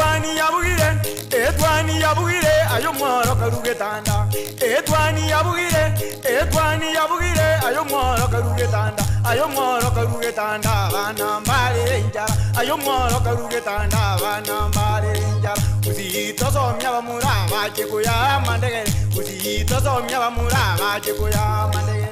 Etwani yabugire, etwani yabugire, aye omworo karue getanda. Etwani yabugire, etwani yabugire, aye omworo karue getanda. Aye omworo karue getanda, abana mbarere enchara. Aye omworo karue getanda, abana mbarere enchara. Gusii tosomie abamura bache koyaa amandegere, Gusii tosomie abamura bache koyaa amandegere.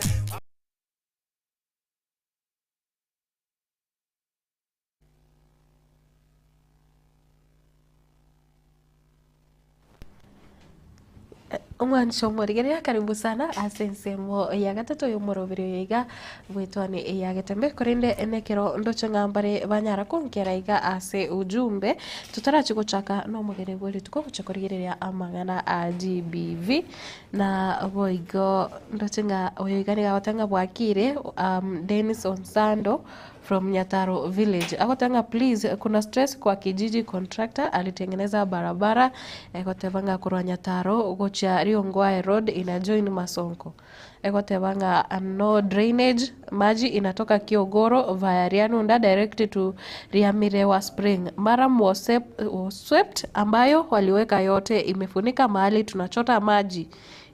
Omwancho omorigereria karibu sana ase ensemo ya gatato ya omoroberi oyo iga bwetwane eya getembe korende nekero ndoche ng'a mbare banyara konkera iga ase ujumbe totarachi gochaka na omogeni bwe rituko gocha korigereria amang'ana a GBV na boigo ndoche ng'a oyo iga nigo agoteba ng'a bwakire Dennis Onsando. From Nyataro village agoteba ng'a please kuna stress kwa kijiji contractor alitengeneza barabara egoteba ng'a korwa Nyataro gochia Riongwae road ina join Masonko egoteba ng'a no drainage maji inatoka Kiogoro via Rianunda direct to Riamirewa spring murram was swept ambayo waliweka yote imefunika mahali tunachota maji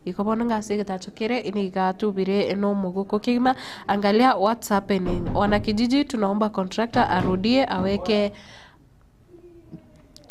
Igo bono ng'a ase egetacho kere nigo atubire nomogoko kegima, angalia what's happening, wanakijiji tunaomba contractor arudie aweke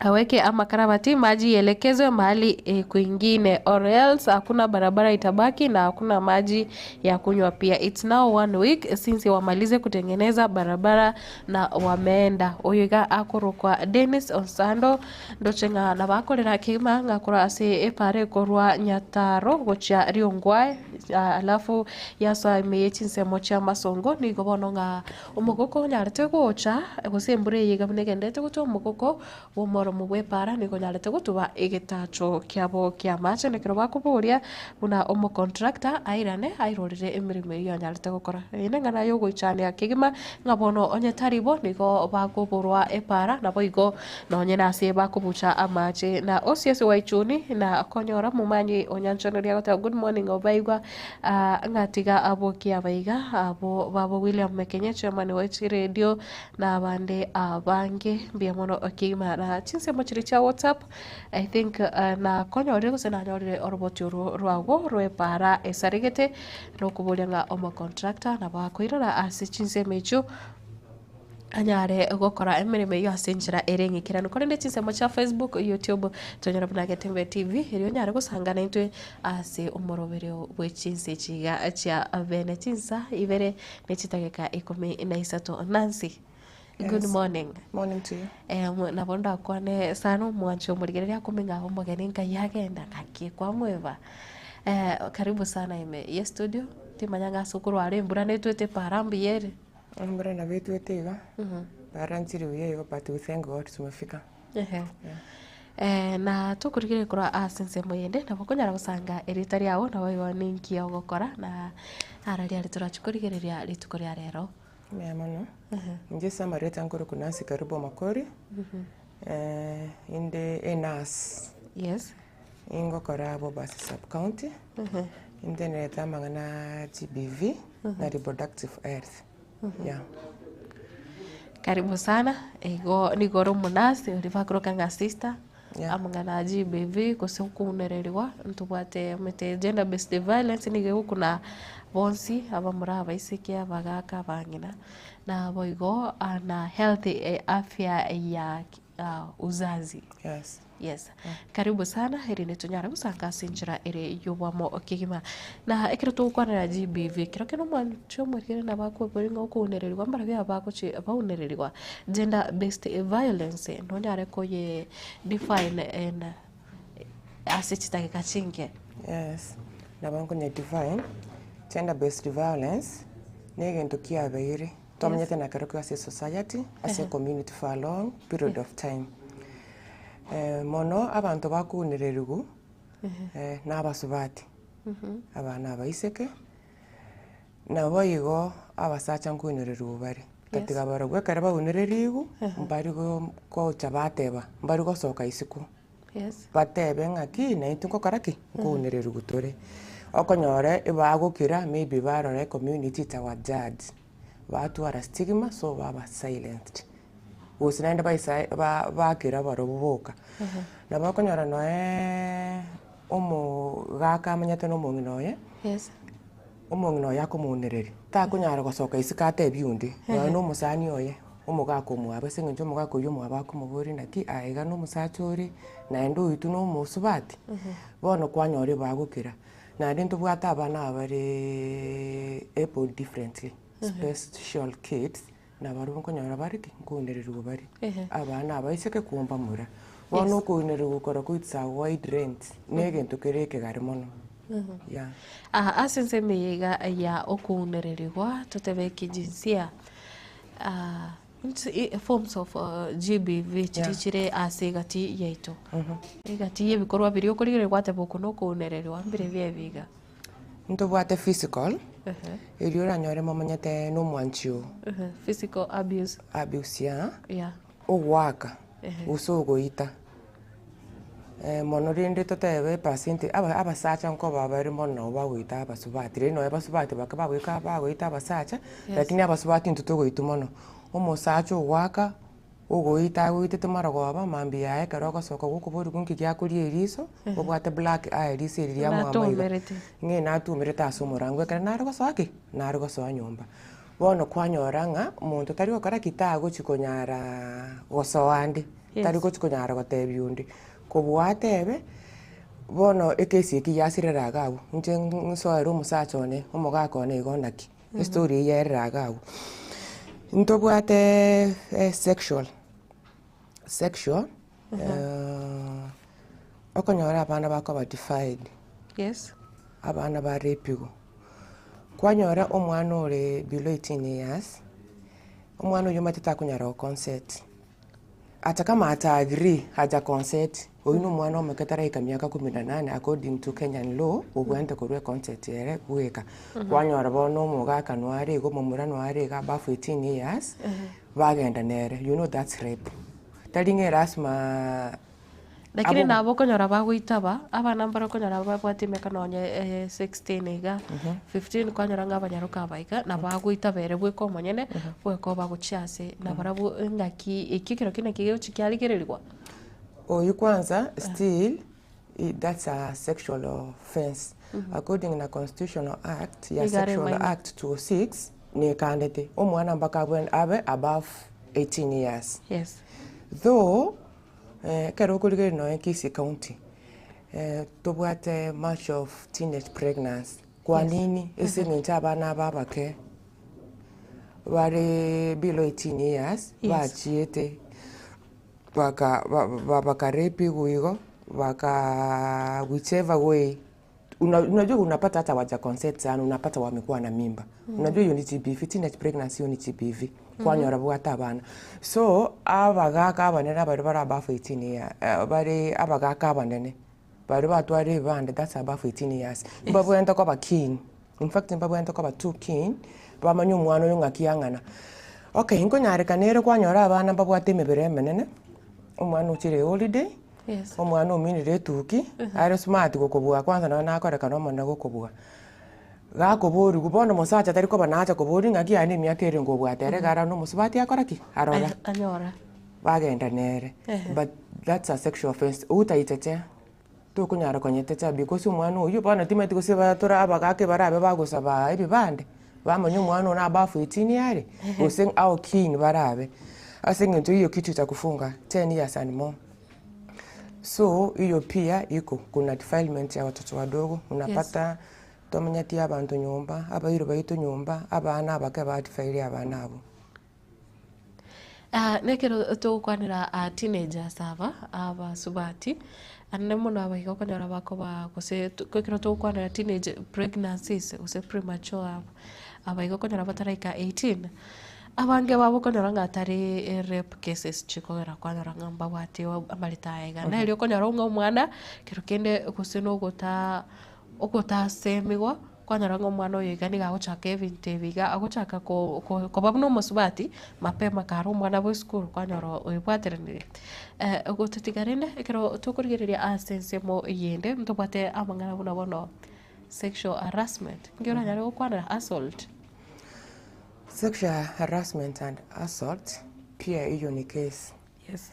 aweke amakarabati maji ielekezwe mahali eh, kwingine or else hakuna barabara itabaki na hakuna maji ya kunywa pia. It's now one week since wamalize kutengeneza barabara na wameenda. Oyo iga akorokwa Dennis Onsando Ndoche ng'a nabakorera kegima ng'a korwa ase epaara ekorwa Nyataro gochia Riongwae, alafu yasoa ime ye chinsemo chi'amasongo, nigo bono ng'a omogoko onyarete gocha, gose embura eye iga buna egenderete gochia omogoko bw'omoromo bw'epaara nigo onyarete gotuba egetacho kiabo ki'amache. Nekero bakoboria buna omocontractor airane airorere emeremo eyio anyarete gokora. Eye neng'ana yogoichania kegima ng'a bono onye tari bo nigo bakoborwa epaara naboigo Nonye nase bakobucha amache na osiasi wa ichuni na konyora omomanyi o nyanchonori agoteba good morning obaigwa ah, ng'a tiga abokie abaiga abo babo William Mekenye chairman we chiredio na abande abange mbuya mono kegima na chinsemo chiria chia WhatsApp I think ah, nakonyorire gose nanyorire oroboti orwo rwago rw'epaara esaregete nokoboria ng'a omocontractor nabo akoirana ase chinsemo echio. anyare gokora emeremo eyio ase enchera ere eng'ikeranu. Korende chinsemo chia Facebook, YouTube, tonyore buna Getembe TV, erio onyare gosanga naintwe ase omoroberio bwe chinsa echi iga chia bene chinsa ibere ne chidageka ikomi na isato. Nancy, good Yes. morning. Morning to you. Eh, nabo ndakwane sana omwancho omorigereria akome ng'a omogeni nkai agenda ng'aki kwamweba. Eh, karibu sana ime ye studio, timanya ng'a ase okorwara embura netwete para mbuya ere. Embura nabo etwete iga, bara nchire buya igo but we thank God tumefika. Ehe. Eh, na tokorigereria korwa ase ensemo eyende nabo okonyara gosanga erieta riago nabo igo ninki ogokora na arari aria torachi korigereria rituko ria rero. Mbuya mono, inche ase amarieta nkorokwa Nancy Kerubo Makori, inde enurse. Yes. Ingokora Bobasi Sub County, intenenete amang'ana a GBV na reproductive health, yeah. Karibu sana, igo nigo ore omonurse oria bakoroka ng'a sister, Yeah. amang'ana a GBV gose okounererigwa, ntobwate omanyete gender based violence nigo egokuna bonsi, abamura, abaiseke, abagaka, abang'ina, naboigo na health afya ya uzazi. Yes. Yes. Karibu sana erinde tonyare gosanga ase enchera ere y'obwamo kegima. Na ekero togokwanera GBV, ekero kere omwancho omorikere nabo akoboria ng'a okounererigwa mbarabwo aba bagochi baunererigwa. Gender based violence nonyare koye define in ase chidageka chinke. Yes, nabo nkonye define, gender based violence, na egento kiabeire. Twamenyete na kerokio ase esociety, ase ecommunity for a long period of time. Mono abanto bakunererigwa na abasubati, abana abaiseke, naboigo abasacha nkunererigwa bare. Tatiga barobwo ekero baunererigwe, mbari gocha bateba, mbari gosoka isiko. Batebe ng'aki naintwe ngokora ki? Nkounererigwa tore. Okonyora ebagokira maybe barora ecommunity etawa judge, batwara stigma so baba silenced. Gose naende baisa ba bakera barobwo boka. Nabo okonyora noeeee omogaka amanyete na omong'ina oye, Yes. omong'ina oye akomounereria, takonyara gosoka isiko atebie onde, nonya na omosani oye, omogaka omwabo ase eng'encho omogaka oywo omwabo akomoboria naki aye iga na omosacha ore, naende oitwe na omosubati, bono kwanyora ebagokera. Naende ntobwate abana aba bareeee able differently, special kids, Nabarabwo nkonyora bare ki? Nkounererigwa bare. Abana abaiseke kombamura. Bono okounererigwa korokwo it's a wide range, na egento kere ekegare mono. Yeah. Aa ase ensemo eye iga ya okounererigwa totebe ekijinsia forms of GBV chiria chire ase egati yaito. Egati ya ebikorwa biria okorigereria gwateba oko na okounererigwa mbire biebi iga. Ntobwate physical, erio oranyore momanyete na omwanchi oo. Physical abuse. Abuse yeah. Yeah. Ogoaka, gose ogoita. Mono rende totebe epercent aba abasacha nkoba bare mono nabo bagoita abasubati, rende nonye basubati bake bagoika bagoita abasacha, lakini abasubati intwe togoitwa mono. Omosacha ogoaka. Ogoita agoitete marogoba, mambia yaye ekero ogosoka gokoborigwa nki giakoria eriso, obwate black eye riso eri riamwama iga. Natumerete. Ng'e natumerete ase omorango ekero nare gosoa ki? Nare gosoa nyomba. Bono kwanyora ng'a omonto tari gokora ki? Tagochi konyara gosoa ande, Yes. tari gochi konyara gotebia onde. Kobua atebe, bono ekesi eke yasirera iga abwo, inche nsoere omosacha one, omogaka one igo naki. Estory eyio yarire iga abwo. Ntobwate sexual, sexual okonyora abana bakoba defiled, Yes. abana barepigwe. Kwanyora omwana ore below 18 years, omwana oyio omanyete takonyara go consent. Ata kama ata agree haja consent, oyio na omwana omoke taraika miaka kumi na nane according to Kenyan law, obwenerete korwa econsent ere bweka. Kwanyora bono omogaka noare iga omomura noare iga above 18 years, bagenda nere, you know that's rape. Tari ng'a erasima. Lakini nabo okonyora bagoitaba, abana mbare okonyora babwate emiaka nonye 16 iga, 15 kwanyora ng'a abanyaroka aba iga, nabo agoitaba ere bweka omonyene, bweka obagochia ase, nabarabwo engaki ekio ekero kende kegochi kiarigererigwa. Oyio kwanza still that's a sexual offence according na constitutional act ya Iga are sexual minor. act 206 nekandete omwana mpaka abwe abe above 18 years. Yes. Though Ekero okorigereria nonya Kisii county, tobwate much of teenage pregnancy. Kwa nini? Ase eng'encho abana aba abake bare below 18 years, bachiete baka ba bakarepigwa igo, baka whichever way. Unajua unapata hata hawaja consent sana unapata wamekuwa na mimba. Unajua hiyo ni GBV, teenage pregnancy hiyo ni GBV. Kwanyora bwate abana. So abagaka abanene abaria bare above 18 year bare abagaka abanene baria batwarire ebibande that's above 18 years mbabwenerete koba keen, in fact mbabwenerete koba too keen bamanye omwana oyo ng'aki ang'ana. Okay nkonyarekana ere kwanyora abana mbabwate emebere emenene, omwana ochire holiday. Yes. Omwana ominire etuki, are smart gokobua kwanza nonye nakorekana omonene gokobua. Gakoborigwa bono omosacha tari koba nacha koboria ng'aki yaani emiaka ere nkobwate ere iga arore na omosubati akora ki? Arora. Anyora. Bagenda nere, Ehe. but that's a sexual offence, otaitetea, tokonyara konyetetea because omwana oyio bono timanyeti gose batore abagaka barabe bagosaba ebibande, bamanye omwana one above 18 are, gose how keen barabe. Ase eng'encho hiyo kitu itakufunga 10 years and more. So hiyo pia iko, kuna defilement ya watoto wadogo, unapata tomenyeti abanto nyomba, abairi baito nyomba, abana abake badefile abana abwo. Ah, nekero togokwanera ah, teenagers aba, abasubati, anene mono abaiga okonyora bakoba gose to ekero togokwanera teenage pregnancies gose premature aba, abaiga okonyora bataraika 18, abange babo okonyora ng'a tari rape cases chikogera kwanyora ng'a mbabwate amarita aya iga. Nere okonyora ng'a omwana, kero kende gose na ogotaa ogotasemigwa, kwanyora ng'a omwana oyo iga nigo agochaka ebinto ebi iga, agochaka ko- ko- koba buna omosubati, mapema kare omwana bwa esukuru kwanyora oebwateranire. Gototiga rende, ekero tokorigereria ase ensemo eyende, ntobwate amang'ana buna bono sexual harassment, nki oranyare gokwanera assault? Sexual harassment and assault. Pia eyio ni case. Yes.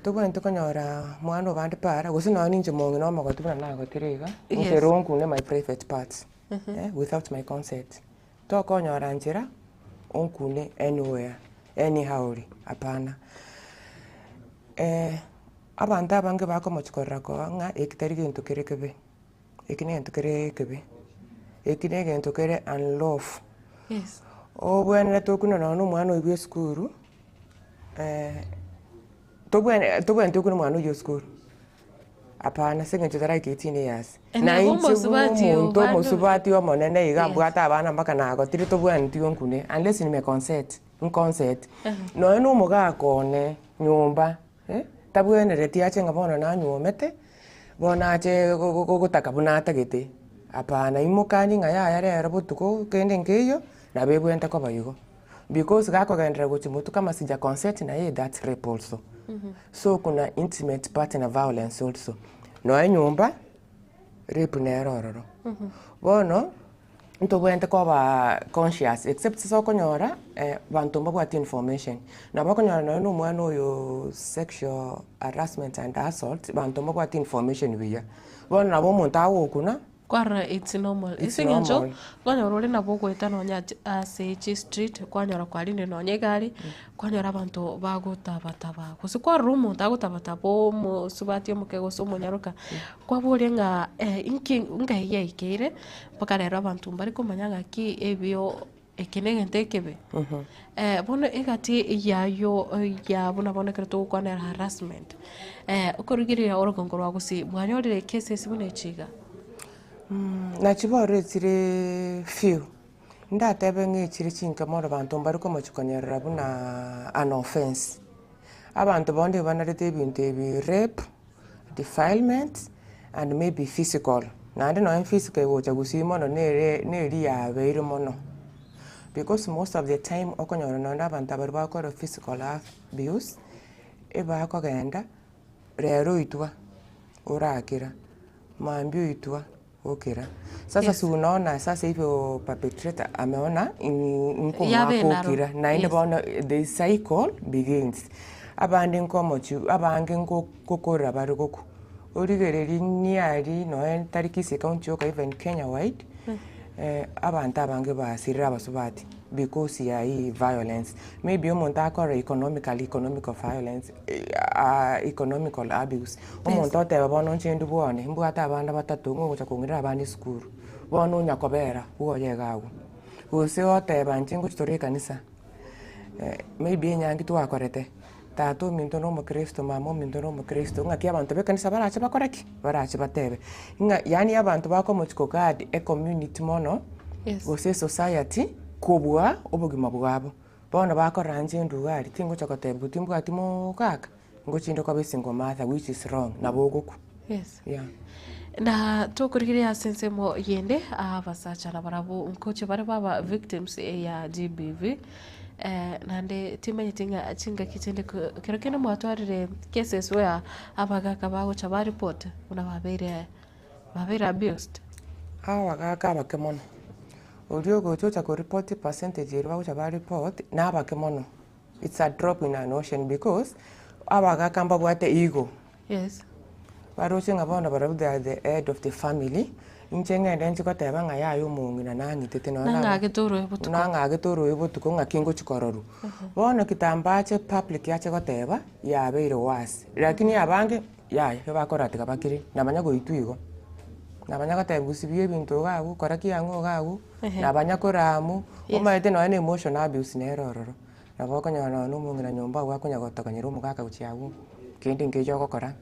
Tobwenerete konyora mwana obande para, gose nonya ninche mong'ina omogotu buna nagotire iga, Yes. inche ronkune my private parts, without my consent. Tokonyora nchera, onkune anywhere, anyhow ri, hapana. Abanto abange bakomochia korora koa ng'a eki tari gento kere kebe, eki negento kere ekebe, eki negento kere unlawful. Yes. Obwenerete okune nonya na omwana oyio bwa esukuru, tobwene tobwenereti okune omwana oyio esukuru, hapana ase eng'encho taraika 18 years. Ene Na inche buna omosubati omonto obande- omosubati omonene iga Yes. mbwate abana mpaka nagotire tobwenereti onkune unless nime consent, nconsent. Nonya na omogaka one nyomba. Tabwenereti ache ng'a bono nanyuomete, bono ache gotaka buna atagete, hapana imokanie ng'a yaya rero botuko kende nkeiyo, nabo ebwenerete koba igo. Because gakogenderera gochia motwe kama sija consent naye that's rape also. So kuna intimate partner violence also. Nonya nyomba, rape nere ororo. Bono, ntobwenerete koba conscious except sasa okonyora banto mbabwati information. Nabo okonyora nonye na omwana oyo sexual harassment and assault, banto mbabwati information buya. Bono nabo omonto agokuna. Kwarora it's normal. It's Ase eng'encho, normal. kwanyora ore nabo ogoeta nonya ase chistreet, kwanyora kwarinde nonya egari, kwanyora abanto bagotabataba, gose kwarora omonto agotabataba omosubati omoke gose omonyaroka, kwaboria ng'a inki ngai yaikeire, mpaka rero abanto mbare komanya ng'aki ebio eke na egento ekebe. Bono egati yayo ya buna bono ekero togokwanera harassment, okorigereria orogongo rwa gusii mwanyorire cases buna echi iga? Nachi bono echire few, ndatebe ng'a echire chinke mono banto mbari komochia konyerera buna an offence. Abanto bonde banarete ebinto ebi rape, defilement and maybe physical. Naende nonye physical egocha gusii mono nere neri yabeire mono. Because most of the time okonyora nonye abanto abaria bagokora physical abuse, ebakogenda rero oitwa orakira, mambia oitwa okira. Sasa Yes. si unaona sasa hivyo perpetrator ameona Yabe nkomwaka naro. okira naende Yes. bono the cycle begins. Abande nkomochi abange nko ngokorera bare gokwa, origereria niari noe tari Kisii county yoka even Kenya wide, abanto abange basirire abasubati because ya hii violence. Maybe omonto akorora economically economical violence economical abuse, omonto oteba bono inche ndwe bwane, mbwate abana batato ng'o ogocha kong'irera abana esukuru, bono onya kobera bwoye iga agwo. Gose oteba inche ngochi tore ekanisa, maybe enyangi twakorete, tata ominto na omokristo, mama ominto na omokristo, ng'aki abanto ba ekanisa barache bakore ki? Barache batebe. Ng'a yaani abanto bakomochi ko guard ecommunity mono, Yes. gose esociety, kobua obogima bwabo. Bono bakorora inche nduga aria, tingocha kotebiwa timbwati mogaka, ngochinde koba esingle mother which is wrong, nabo ogokwa. Yes. Yeah. Na tokorigereria ase ensemo yende, abasacha nabarabwo nkoche bare baba victims ya GBV, naende timanyeti ng'a chingaki chinde ko kero kende mwatwarire cases where abagaka bagocha ba report buna babeire babeire abused. Abagaka abake mono, oria ogocha ocha koripoti percentage eria bagocha ba report na abake mono, it's a drop in an ocean because abagaka mbabwate ego. Yes. Baroche ng'a bono barabwo they are the head of the family, inche ng'ende nchi goteba ng'a yaya omong'ina nang'itete nonya naba Nang'agete oroe botuko. nang'agete oroe botuko ng'aki ngochi kororwa. Bono kitambo ache public ache goteba, yabeire worse, lakini abange yaya ebakorora tiga bakire, nabanya goitwa igo. Nabanya gotebiwa sibia ebinto iga abwo, kora ki ang'o iga abwo, nabanya koramwa, Yes. omanyete nonya na emotional abuse nere ororo. Nabo okonyora nonya na omong'ina nyomba agwo akonya gotokonyera omogaka gochia agwo, kende nkechi ogokora,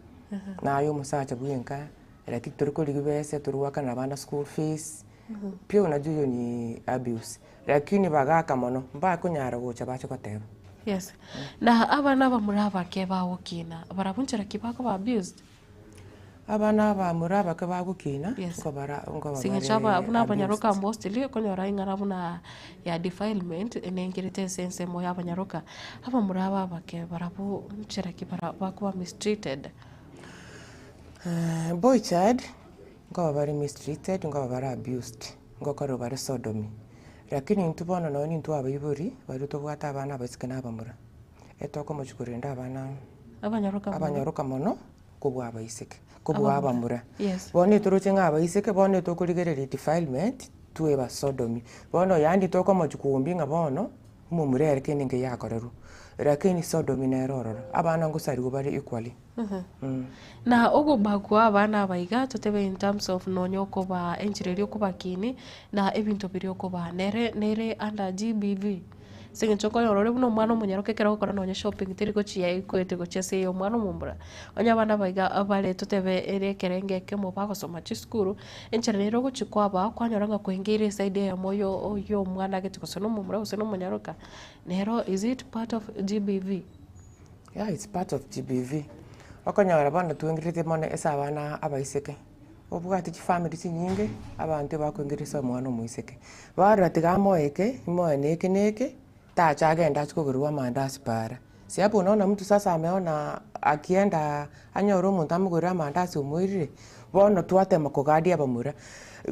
naye omosacha bwenka, lakini tori korigia besa, tori goakanera abana school fees, pia unajua hiyo ni abuse. Lakini bagaka mono, mbakonyara gocha bache goteba. Yes. Na abana abamura abake bagokina, barabwo nchera ki bakoba abused? Abana abamura abake bagokina, Yes. nkobara nkoba Sing'encho aba bare buna abanyaroka abused. mostly okonyora ing'ana buna ya defilement nengerete ase ensemo ya abanyaroka, abamura aba abake barabwo nchera ki bara bakoba mistreated? Boy child, nkoba bare mistreated, nkoba bare abused, ngokorwa bare sodomy. Lakini intwe bono nonye intwe abaibori, baria tobwate abana abaiseke na abamura. Etokomochia korenda abana Abanyaroka mono. abanyaroka mono kobua abaiseke, kobua abamura. Yes. Bono etoroche ng'a abaiseke bono etokorigereria defilement tweba sodomy. Bono yaani tokomochia kombia ng'a bono, omomura ere kende nkeiyo akorerwa, lakini sodomy nere ororo, abana ngosariwa bare equally. Na ogobakwa abana aba iga totebe in terms of nonya okobaa enchera eria okobakinia na ebinto biria okobaa nere nere under GBV. Ase eng'encho okonyora ore buna omwana omonyaroke ekero ogokora nonya shopping teri gochia ekwete gochia ase eye omwana omomura. Onye abana aba iga bare totebe ere ekerengo ekemo bagosoma chisukuru, enchera nere ogochia kwabaa kwanyora ng'a kwaengeire eside eyemo yo ya omwana gete gose na omomura gose na omonyaroka, nero is it part of GBV? Yeah it's part of GBV. Okonyora bono twengerete mono ase abana abaiseke, obwate chifamiri chinyinge, abanto ebakoengeria ase omwana omoiseke. Barora tiga amoe eke, imoe na eke na eke, tacha agende achie kogerwa amandasi paara. Si hapo unaona mtu sasa ameona akienda anyore omonto amogorere amandasi omoirire, bono twatema kogadia abamura,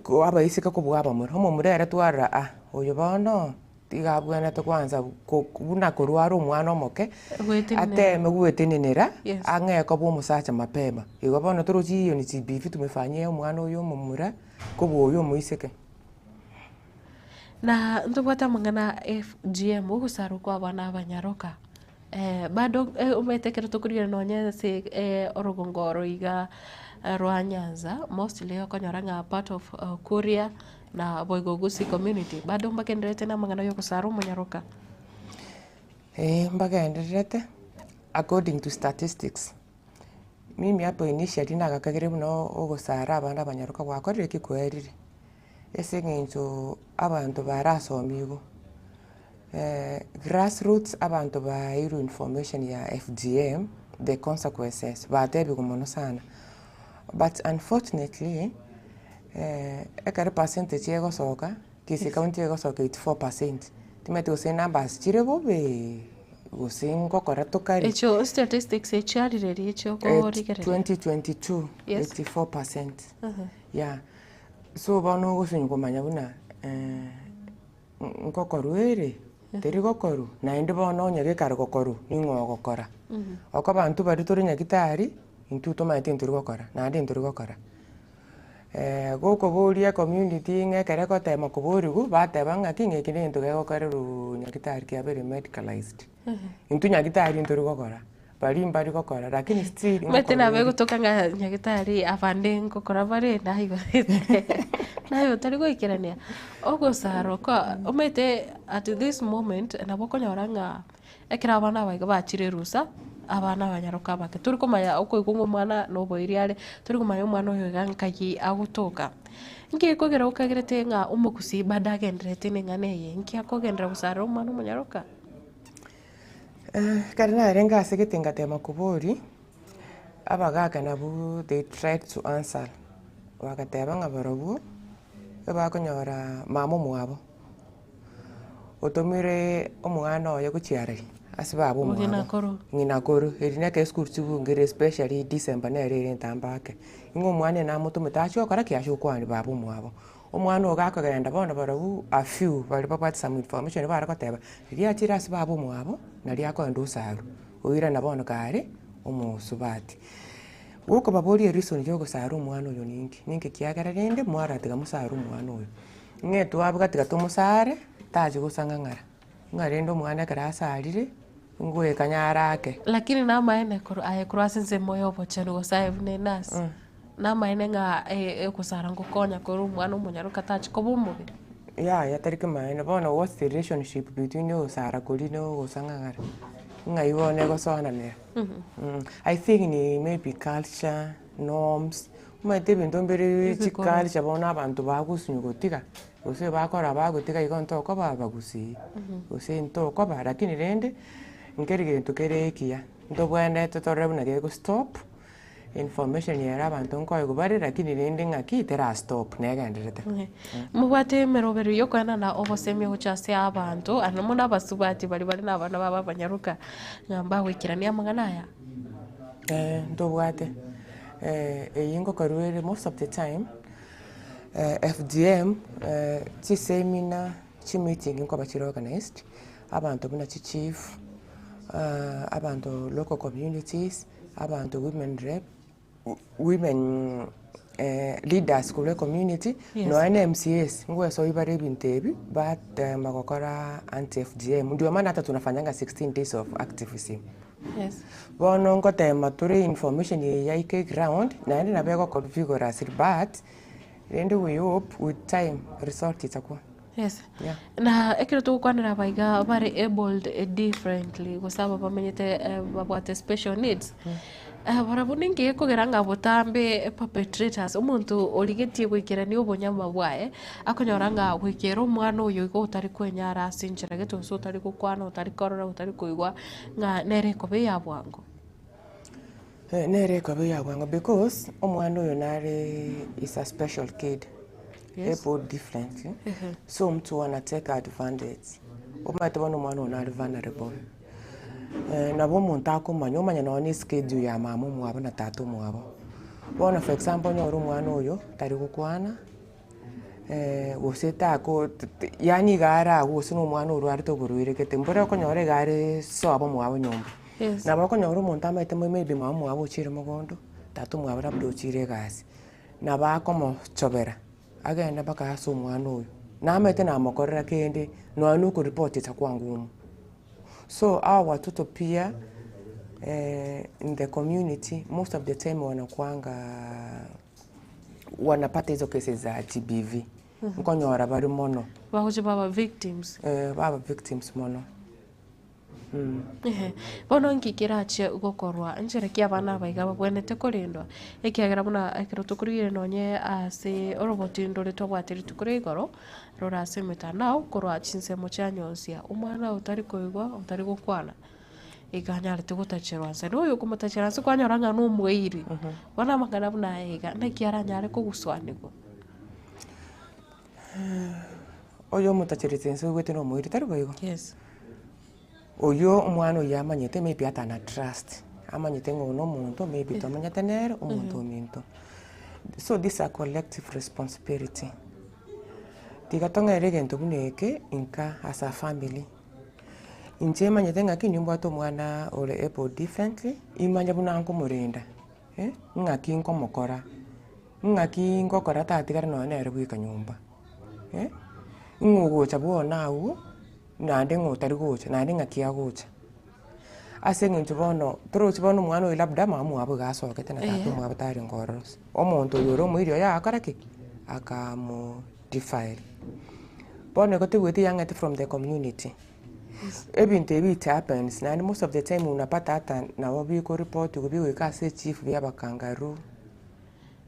ko abaiseke kobua abamura, omomura ere twarora ah, oyo bono. Tiga abwenerete kwanza ko buna korwa are omwana omoke, Gwetenenera. ateme gwetenenera, Yes. ang'e koba omosacha mapema. Igo bono torochi hiyo ni GBV tumefanyia omwana oyo omomura, kobua oyo omoiseke. Na ntobwate amang'ana FGM, ogosarwa kwa abana abanyaroka. Bado omanyete ekero tokorigereria nonye ase orogongo oro iga rwa Nyanza, mostly okonyora ng'a part of Kuria na boigo Gusii community, bado mbagendererete na amang'ana ya ogosara omonyaroka. Eeh mbagendererete according to statistics. Mimi hapo initially nagakagire buna ogosara abana abanyaroka gwakorire ki? Kwerire. Ase eng'encho abanto barasomigwe, grassroots abanto baeirwe information ya FGM, the consequences, batebigwe mono sana. But unfortunately, ekero percentage egosoka, Kisii county egosoka 84 percent, timanyeti gose numbers chire bobe, gose ngokora tokari. Echio statistics echiarireria echio okorigereria. 2022, 84 percent, yeah. So bono ogosinywa komanya buna ngokorwa ere, teri gokorwa, naende bono onye gekare gokorwa, ning'o ogokora. Okoba intwe baria tore nyagetari, intwe tomaete ntori gokora, naende ntori gokora. Gokoboria ecommunity ng'a ekero egotema koboriwu, bateba ng'aki ng'a eki negento gegokorerwa nyagetari kiabeire medicalized. Intwe nyagetari ntori gokora. Baria mbari gokora lakini still Omanyete ngokora nabo ere. egotoka ng'a nyagetari abande ngokora bare naye naye otari goikerania. Ogosarwa kwa omanyete at this moment nabo okonyora ng'a ekero abana aba iga bachire erusa, abana abanyaroka abake, tori komanya okoigwa ng'a omwana na oboiri are, tori komanya omwana oyo iga nkai agotoka. Nki gekogera okagerete ng'a omogusii bado agendererete na eng'ana eye, nki akogenderera gosarera omwana omonyaroka? Ekero narenge ase gete ngatema koboria, abagaka nabwo they tried to answer, bagateba ng'a barobwo, ebakonyora mama omwabo, otomire omwana oye gochia arari ase baba omwabo, Ng'ina koro. ng'ina koro, eri na ekero esukuru chibungire especially December nere ere entambe ake, ng'a omwana ere namotomete achie gokora ki? Achie gokwania baba omwabo. Omwana ogo gakogenda bono barobwo a few baria babwate some information bare goteba, riria achire ase baba omwabo, nario akoenda osaru, oirana bono kare omosubati. Gokobaboria ereason ya ogosara omwana oyo ninki? Ninki kiagera rende mwaratiga mosare omwana oyo? Ng'a twabwate tiga tomosare, tachi gosang'ang'ara, ng'a rende omwana ekero asarire, ngoekanya arake. Lakini namaene korwa aye korwa ase ensemo ya obochenu gose aye buna enurse, namaene ng'a ogosara ngokonya kore omwana omonyaroka tachi koba omobe? Yaya tari kemaene, bono what's the relationship between ogosara koria na ogosang'ang'ara? Ng'ai bono egosoananera? I think ni maybe culture, norms, omanyete ebinto mbire Ebikoro. chiculture bono abanto bagosinywa gotiga, gose bakora bagotiga igo ntokoba abagusii, gose ntokoba lakini rende, nkeri gento kere ekiya, ntobwenerete torore buna gegostop, information ere abanto nkoigwa bare lakini rende ng'aki tera stop negendererete. Mobwate emeroberi yokoenana obosemia gochia ase abanto, ande mono abasubati baria bare na abana babo abanyaroka, ng'a mbagoikerania amang'ana aya. Ntobwate, eyio ngokorwa ere most of the time, FGM, chiseminar, chimeeting nkoba chire organized, abanto buna chichief. Abanto local communities, abanto women rep, women leaders korwa ecommunity, nonya na MCAs ngoesoyia bare ebinto ebi, batema gokora anti FGM. Ndio maana hata tunafanyanga 16 days of activism. Bono ngotema tore information eye yaika eground, naende nabo egokora vigorously but, rende we hope with time result itakuwa. Yes. Yeah. Na ekero togokwanera aba iga bare abled differently gose aba bamenyete babwate special needs, barabwo ninki gekogera ng'a botambe perpetrators, omonto origetie goikerania obonyama bwaye, akonyora ng'a goikera omwana oyo igo otari kwenyara ase enchera gete gose otari gokwana, otari korora, otari koigwa, ng'a nere ekoba eya bwango. Nere ekoba eya bwango because, omwana oyo nare is a special kid. Yes. Able differently, Ehe. so mtu ana take advantage, omanyete bono omwana oyo nare vulnerable, nabo omonto akomanya omanye nonye na eschedule ya mama omwabo na tata omwabo. Bono for example onyore omwana oyo tari gokwana, gose tako t- t- yaani iga are agwo gose na omwana orwarete oborwaire gete, mbore okonyora iga areee sobo mwabo nyomba. Yes. Nabo okonyora omonto amaete maybe mama omwabo ochire mogondo, tata omwabo labda ochire egasi. Nabo akomochobera agende mpaka ase omwana oyo, namanyete namokorera kende nonya na okoripoti itakuwa ngumu. So hawa watoto pia in the community most of the time wanakuanga wanapata hizo cases za GBV, nkonyora bare mono. Bagochia baba victims. Baba victims mono. Ehe, bono nki kerachie gokorwa nchera ki abana aba iga babwenerete korendwa, ekiagera buna ekero tokorigereria nonye ase orogotindo roria twabwate rituko ria igoro, rore ase emetandao korwa chinsemo chia nyonsi, omwana otari koigwa otari gokwana, iga anyarete gotacherwa nse, na oyo okomotachera nse kwanyora ng'a na omoiri, bono amang'ana buna aya iga, naki aranyare koguswanigwa. Oyo omotacherete nse oigwete na omoiri tari boigo? Yes. Oyio omwana oyio amanyete maybe ata na trust, amanyete ng'a oyo na omonto maybe tomenyete nere omonto ominto. So this a collective responsibility. Tiga tong'ere egento buna eke inka as a family. Inche manyete ng'aki nimbwate omwana ore able differently, imanye buna nkomorenda, ng'aki nkomokora. Ng'aki ngokora tatigare nonya nere bweka nyomba, ng'o ogocha bono agwo, naende ng'o otari gocha, naende ng'aki agocha. Ase eng'encho bono, torochi bono omwana oyo labda mama omwabo iga asokete na tata omwabo tarenge ororo ase. Omonto oyo ore omoiri oye agakora ki? Akamo defile. Bono igo toigwete yang'ete from the community, ebinto ebi it happens naende most of the time unapata ata nabo bikoripotiwa bigoika ase echief bia abakangaroo.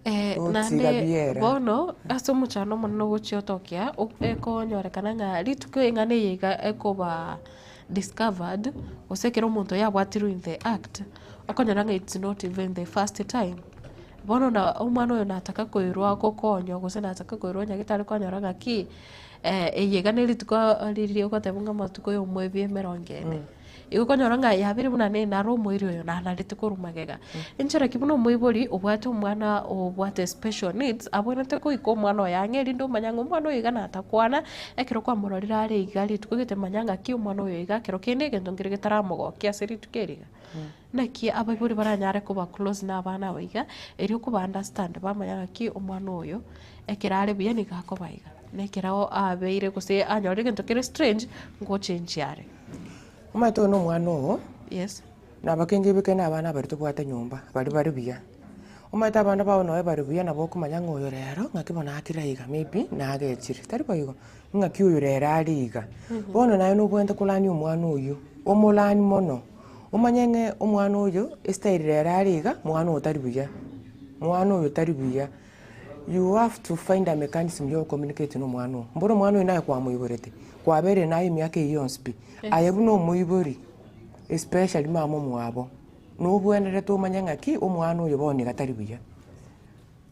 Naende bono ase omochando omonene ogochia otokia, ekonyorekana ng'a rituko eng'ana eye iga ekoba discovered, gose ekero omonto yabwatirwe in the act, okonyora ng'a it's not even the first time. Bono na omwana oyo nataka koirwa gokonywa gose nataka koirwa nyagetari kwanyora ng'aki, eye iga na erituko riria ogoteba ng'a amatuko ya omwezi emerongo ene. Igo okonyora ng'a yabeire buna ne naro omoiri oyo nanarete korwa magega. Enchera ki buna omoibori obwate omwana obwate special needs, abwenerete goika omwana oye ang'e erinde omanye ng'a omwana oyo iga natakwana, ekero kwamororire are iga rituko gete manya ng'aki omwana oyo iga ekero kende egento nkere getaramogokia ase rituko eri iga. Naki abaibori baranyare koba close na abana aba iga, erio koba understand bamanya ng'aki omwana oyo, ekero are buya nigo akoba iga, na ekero abeire gose anyorire egento kere strange, ngochenchia are. Omanyete oyo na omwana oo, Yes. na abakengi bike na abana baria tobwate nyomba, baria bare buya. Omanyete abana bao nonye bare buya nabo okomanya ng'a oyo rero ng'aki bono akire aiga maybe nagechire, tari boigo? Ng'aki oyo rero are iga. Bono naye nobwenerete korania omwana oyio, omorani mono, omanye ng'a omwana oyo estyle rero are iga, mwana oyo tari buya, mwana oyo tari buya. You have to find a mechanism ya gocommunicate na omwana oo. Mboro omwana oyo naye kwamoiborete, kwabeire naye emiaka eyio yonsi pi, aye buna omoibori especially mama omwabo, nobwenerete omanye ng'aki omwana oyo bono iga tari buya,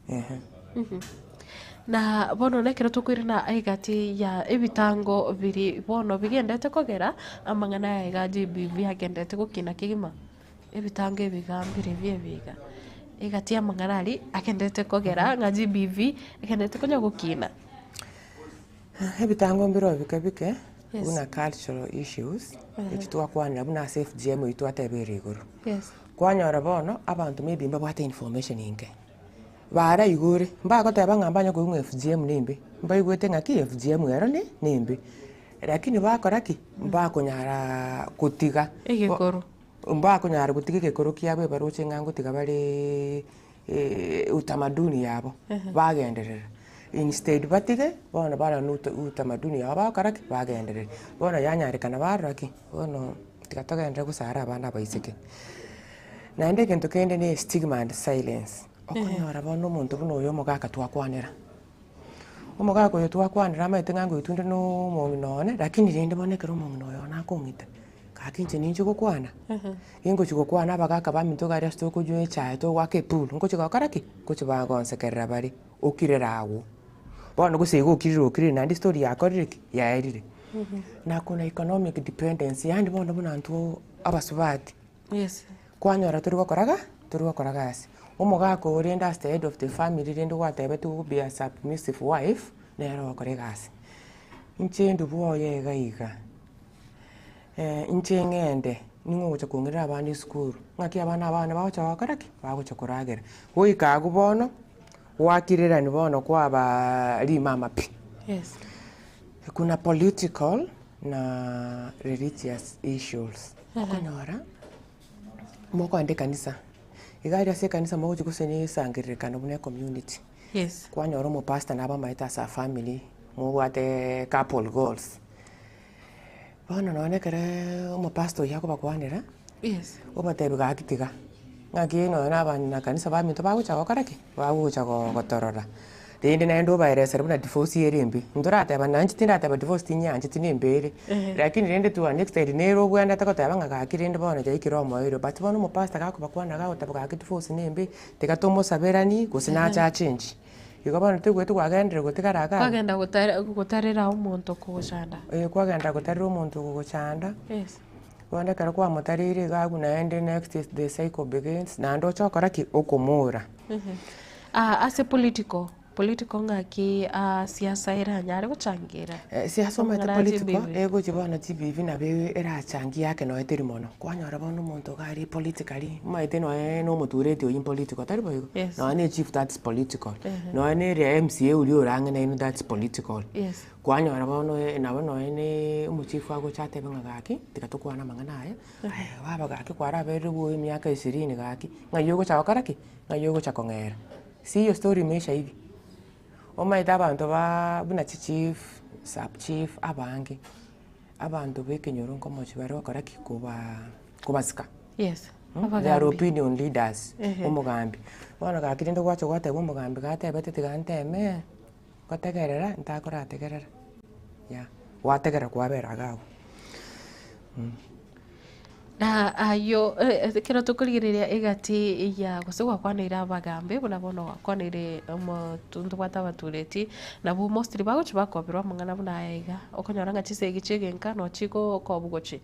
ehe. Na bono nekero tokoirana egati ya ebitango biri bono bigendete kogera, amang'ana aya iga GBV agendete gokina kegima. Ebitango ebiga mbire bie ebiga, egati y'amang'ana aria agenderete kogera ng'a GBV egenderete konya gokina. Ebitango mbire o bike bike. Yes. Buna cultural issues, echi twakwanera buna ase FGM eywo twateba ere igoro. Yes. Kwanyora bono, abanto maybe mbabwate information enke, baraigure, mbagoteba ng'a mbanye koigwa ng'a FGM nembe, mbaigwete ng'aki FGM ero ne nembe, lakini bakora ki? Mbakonyara kotiga. Egekoro. Mbakonyara gotiga egekoro kiabo ebaroche ng'a ngotiga bareeee utamaduni yabo, bagenderera. Instead batige, bono barora na utamaduni yabo bagokora ki? Bagenderere. Bono yanyarekana barora ki? Bono tiga togenderere gosara abana abaiseke. Naende egento kende ne stigma and silence, okonyora bono omonto buna oyo omogaka twakwanera, omogaka oyo twakwanera amaete ng'a ngoitwa inde na omong'ina one, lakini rende bono ekero omong'ina oyo one akong'ita, Gaki inche ninche gokwana, ingochi gokwana abagaka baminto iga aria ase tokonywa echae togoaka epuru, ngochi gokora ki? Ngochi bagonsekerera bare, okirere agwo. Bono gose igo okirire okirire naende story yakorire ki? Yaerire. Na kuna economic dependence yaani bono buna intwe abasubati, Yes. kwanyora tori gokora ga? Tori gokora gasi. Omogaka oyo rende as the head of the family rende gwatebetigwe be a submissive wife, nere ogokora egasi. Inche ndubwo oye iga iga. Inche ng'ende, ning'o ogocha kong'irera abana esukuru, ng'aki abana abane bagocha gokora ki? Bagocha koragera. Goika agwo bono, gwakirerani bono kwabaa rimama pi. Yes. Kuna political na religious issues, okonyora, mokoenda ekanisa, iga aria ase ekanisa mogochia gose na esangererekano buna ecommunity, Yes. kwanyora omopastor nabamaete ase afamily, mobwate couple goals. Bono nonye ekere omopastor oyio akobakwanera, Yes. obatebia gaki tiga, ng'aki nonye na abanyakanisa baminto bagocha gokora ki? Bagocha go gotorora. Rende naende obaeresere buna divorce ere embe, ntorateba nainche tindateba divorce tinyancheti nembe ere, lakini rende to an extent nere obwenerete goteba ng'a gaki rende bono yaikire omoerio but bono omopastor gakobakwanera gagoteba gaki divorce nembe, tiga tomosaberani gose nache achengi. Igo bono toigweti kwagenderera gotigara iga abwo. Kwagenda gotare gotarera omonto okogochanda. Eh kwagenda gotarera omonto okogochanda, Yes. bono ekero kwamotareire iga abwo naende next is the cycle begins, naende oche okora ki? Okomoora. Ah, ase political, political ng'aki ah, siasa eranyare gochangera? Siasa omanyete Amang'ana ya political, GBV. egochia bono GBV nabo erachangie yake nonya teri mono. Kwanyora bono omonto iga aria politically, omanyete nonya na omotureti oyio political, tari boigo? Yes. Nonya na echief that's political, nonya na eria MCA oria ore ang'e nainwe that's political. Yes. Kwanyora bono nabo nonya na omochief agocha atebe ng'a gaki, tiga tokwane amang'ana aya, aye baba gaki kwaraberire bwoye emiaka ishirini gaki, ng'ai ogocha gokora ki? Ng'ai ogocha kong'era. Si hiyo story imeisha hivi. Omanyete abanto baa buna chichief, sub chief abange, abanto ba ekenyoro nkomochi bare gokora ki? Kobaa kobasika. Yes, They are abagambi. opinion leaders, Ehe. omogambi. Bono gaki rende gwacha gwateba omogambi gatebete tiga nteme, gotegerera ntakorategerera, yeah, gwategerera kwabera iga abwo. Na ayio ekero tokorigereria egati ya gose gwakwaneire abagambi buna bono gwakwaneire omotu ntobwate abatureti, nabwo mostly bagochia bakoberwa amang'ana buna aya iga, okonyora ng'a chisegi chia egenka no chigokobu gochia.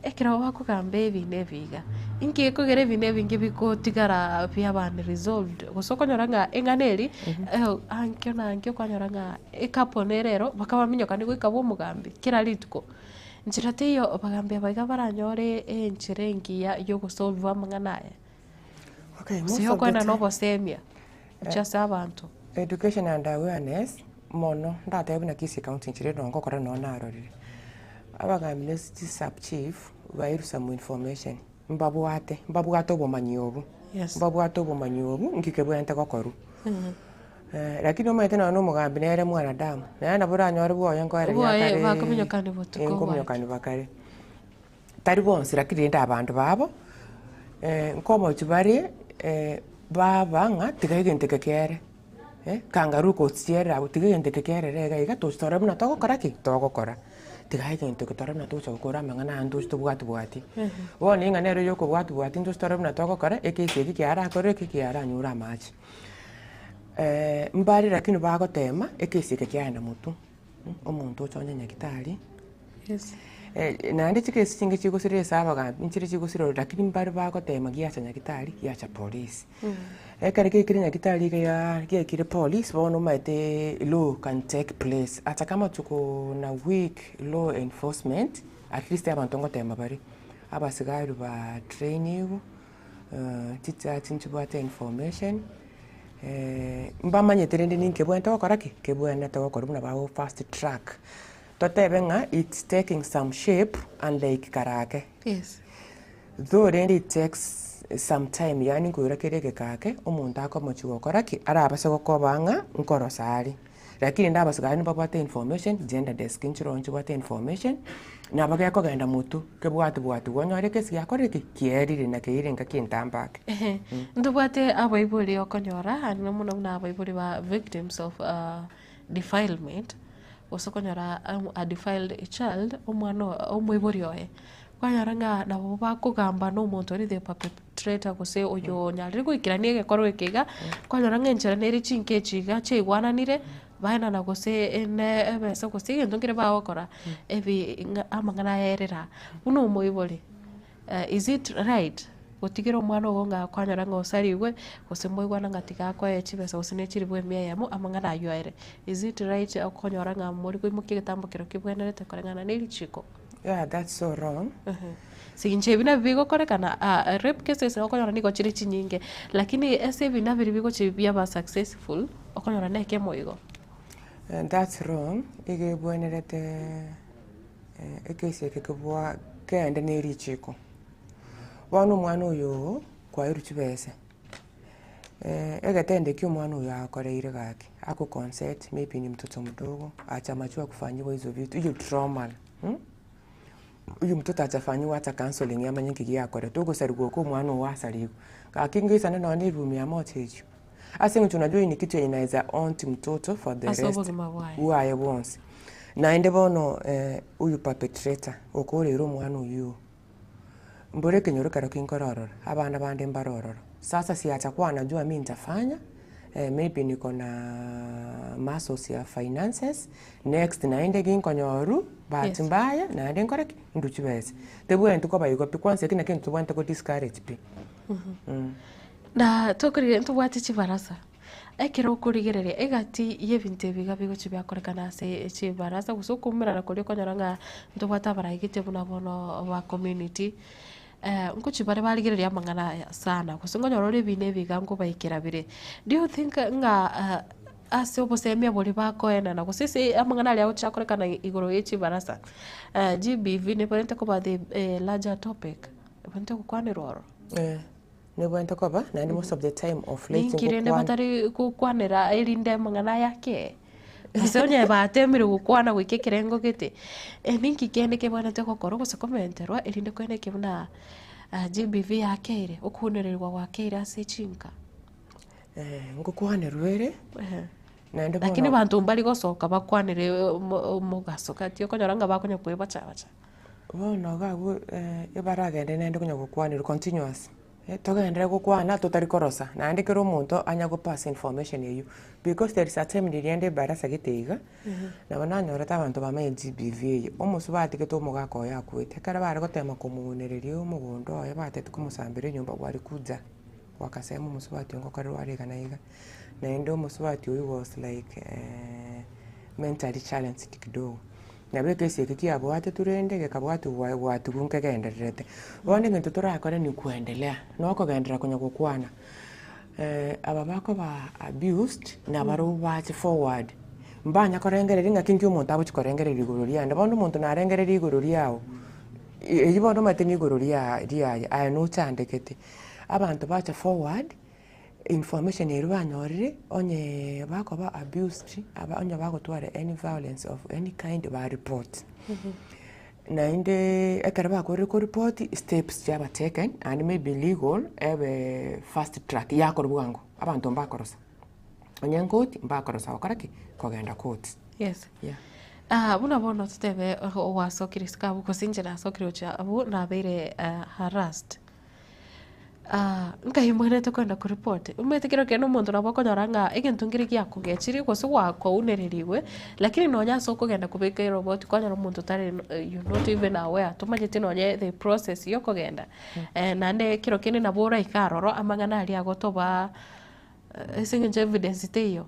Ekero bakogamba ebi na ebi iga, inki gekogera ebi na ebinge bigotigara biaba unresolved gose okonyora ng'a eng'ana eria, ankio na ankio okonyora ng'a ecouple nere ero, bakabaminyokani goika bwa omogambi kera rituko. Nchera teiyo abagambi aba iga baranyore enchera engiya y'ogosolve amang'ana aya. Okay, Gose most of the yokoenana time obosemia gochia ase abanto. Education and awareness mono ndatebe buna Kisii county nchire nonye ngokora nonye narorire. Abagambi ne chi sub chief bairwe some information mbabwate mbabwate obomanyi obwo, Yes. mbabwate obomanyi obwo nki kebwenerete gokorwa. Lakini omanyete nonya na omogambi nere mwanadamu, naende nabo oranyore bwoye nkoereria Bwoye akare bakominyokani botuko bwake. nkominyokani bakare. Tari bonsi lakini rende abanto babo, nkomochia bare baba ng'a tiga egento eke kiere, kangaroo gochierera abwo tiga egento eke kierere iga iga tochi torore buna togokora ki? Togokora. Tiga egento eke torore buna togocha gokora amang'ana aya ntoche tobwati bwati. Bono ing'ana ero ya okobwati bwati ntoche torore buna togokora, ekesi eki kiarakore eki kiaranyore amache. Mbare lakini bagotema ekesi eke kiaenda motwe, omonto ocha onye nyagetari, Yes. Naende chikesi chinge chigosira ase abagambi, nchire chigosira ororo lakini mbare bagotema giacha nyagitari, giacha polisi. Ekero giaikire nyagitari iga ya giaikire polisi bono omanyete law can take place. Ata kama tuko na weak law enforcement, at least abanto ngotema bare, abasigari ba trainigwe, chichurch nchibwate information, mbamanyete rende ninki kebwenerete gokora ki? Kebwenerete gokorwa buna bago fast track. Totebe ng'a it's taking some shape unlike kare ake. Yes. Though rende it takes some time yaani nkoira kere egeka ake omonto akomochia gokora ki? Arabase gokoba ng'a nkorosa are. Lakini rende abasigari nibabwate information, gender desk nchire ororo nchibwate information, nabo gekogenda motwe kebwati bwatiwa onyore ekesi giakorire ki? Kierire na keire engaki entambe ake. Ehe, ntobwate abaibori okonyora aria mono buna abaibori ba victims of defilement, gose okonyora a defiled child, omwana oyo omoibori oye, kwanyora ng'a nabo bakogamba na omonto oria the perpetrator gose oyo onyarire goikerania egekorwa eke iga, kwanyora ng'a enchera nere chinka echi iga chiaigwananire, baenana gose ne ebesa gose egento nkere bagokora, ebi ng'a amang'ana ayerera. Buna omoibori. Is it right gotigera omwana ogo ng'a kwanyora ng'a osarigwe, gose moigwana ng'a tiga akoe chibesa gose ne chilifu emia eyemo, amang'ana aywo aere. Is it right okonyora ng'a mori koimokia egetambo kero kebwenerete koreng'ana na erichiko? Yeah, that's so wrong. Ase eng'encho ebi nabio bigokorekana rape cases okonyora nigo chire chinyinge, lakini ase ebina biria bigochi biaba successful, okonyora na ekemo igo. That's wrong, iga ebwenerete Ekesi eke kebwa kegende ne richiko. Bono omwana oyo oo kwaerwe chibesa, egetendo ekio omwana oyo agokoreire gaki, ako consent maybe ni mtoto mdogo, acha amajua kufanyiwa hizo vitu, hiyo trauma huyu mtoto hajafanyiwa hata counselling amanye nki giakoretwe, ogosarigwa okwo omwana ogo asarigwe. Gaki ngoisane nonye na eroom ya mocha echio, ase eng'encho unajua hii ni kitu yenye inaeza haunt mtoto for the Ase rest obogima bwaye. bwaye bwonsi. Naende bono oyo perpetrator okoreire omwana oyio, mbore ekenyoro ekero ki nkorora ororo, abana bande mbare ororo. Sasa si atakuwa anajua mi nitafanya, maybe niko na muscles ya finances, next naende ginkonyorwa, bahati Yes. mbaya, naende nkore ki? Ndwe chibesa. Tebwenereti koba igo pi, kwanza eki nakio ntobwenerete ko discourage pi. Na tokorigereria ntobwate chibarasa. Ekero okorigereria egati y'ebinto ebi iga bigochia biakorekana ase chibarasa gose okoumerana koria okonyora ng'a ntobwate abaraigete buna bono ba community, ngochia bare barigereria amang'ana aya sana gose nkonyora ore ebina ebi iga nkobaikera bire. Do you think ng'a ase obosemia boria bakoenana gose ase amang'ana aria agochia akorekana igoro ya chibarasa, GBV nebwenerete koba the larger topic, ebwenerete gokwanerwa ororo? Nebwenerete koba naende most of the time of late Ninki rende ngokwana. batari gokwanera erinde amang'ana aya ake? Gose onye batemire gokwana goika ekerengo gete, ninki kende kebwenerete gokorwa gose komenterwa erinde koenekia buna GBV yakeire, okounererigwa gwakeire ase chinka? Ngokwanerwa ere, naende bono. Lakini abanto mbari gosoka bakwanere omogaso gati okonyora ng'a bakonya koebacha bacha. Bono iga abwo ebaragende naende konya gokwanerwa continuous, togenderere gokwana totari korosa, naende kera omonto anya go pass information eywo, because there is a time riria inde ebarasa gete iga, nabo nanyorete abanto bamanye GBV eye, omosubati gete omogaka oye akwete, ekero bare gotema komounereria omogondo oye batete komosambera enyomba walikuja wakasema omosubati oyo ngokorerwa are iga na iga, naende omosubati oywo was like mentally challenged kidogo. Nabo ekesi eke kiabwatetwe rende gekabwatwa gwatigwa nkegendererete. Bono egento torakore ni kuendelea, na okogenderera konya gokwana. Aba bakoba abused, nabarobwo bache forward, mbanya korengereria ng'aki nki omonto agochi korengereria igoro riane. Bono omonto narengereria igoro riago, eywo bono omanyete nigoro ria riaye, aye nochandegete. Abanto bacha forward, information eria banyorire, onye bakoba abused, aba onye bagotwara any violence of any kind ba report. Naende ekero bakorire koripoti, steps chiaba taken, naende maybe legal, ebe fast track yakorwa bwango, abanto mbakorosa. Onye nkoti, mbakorosa gokora ki? Kogenda court. Yes. Yeah. Buna bono totebe gwasokire isiko abwo gose inche nasokire gochia abwo nabeire harassed. Nkai mbwenerete kogenda koripoti? Omanyete kero kende omonto nabo okonyora ng'a egento nkere giakogechirie gose gwakounererigwe, lakini nonye ase okogenda kobeka eroboti kwanyora omonto tari you not even aware tomanyeti nonye the process ya okogenda. Naende ekero kende nabo oraike aroro amang'ana aria agotoba ase eng'encho evidence teiyo.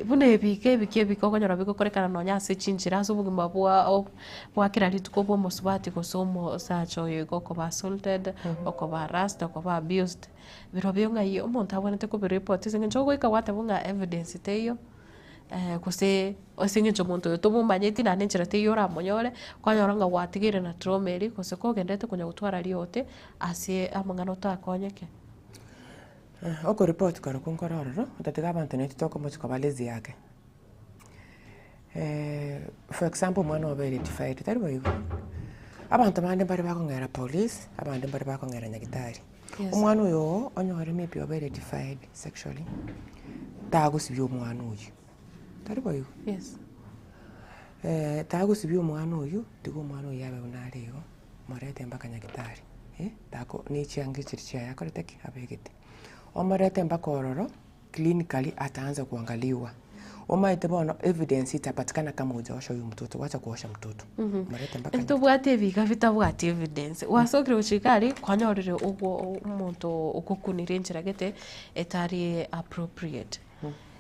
Buna ebiko ebike ebike okonyora bigokorekana nonya ase chinchera ase obogima bwao bwa kera rituko bwa omosubati gose omosacha oyo iga okoba assaulted, okoba harassed, okoba abused, birobio ng'ai omonto abwenerete kobireport ase eng'encho ogoika gwateba ng'a evidence teiyo, gose ase eng'encho omonto oyo tomomanyeti naende enchera teiyo oramonyore, kwanyora ng'a gwatigaire na trauma eria gose kogendererete konya gotwara riote ase amang'ana otakonyeke. Okoripoti korokwo nkore ororo, otatiga abanto naintwe tokomochia koba lazy ake. For example omwana obeire defiled, tari boigo? Abanto bande mbare bakong'era police, abande mbare bakong'era nyagetari. Yes. Omwana oyo oo, onyore maybe obeire defiled sexually, tagosibia omwana oyio, tari boigo? Yes. Tagosibia omwana oyio, tiga omwana oyio abe buna are igo. Morete mpaka nyagetari, eh, tako ne chianga echiria chiaye akorete ki? Abegete. Omorete mpaka ororo, clinically ataanza kuangaliwa. Omanyete bono evidence itapatikana kama hujaosha huyu mtoto, wacha kuosha mtoto. Morete mpaka nyagetari. Ntobwate ebiga bitabwati evidence, gwasokire gochia iga aria, kwanyorire ogwo omonto ogokunire enchera gete etari appropriate.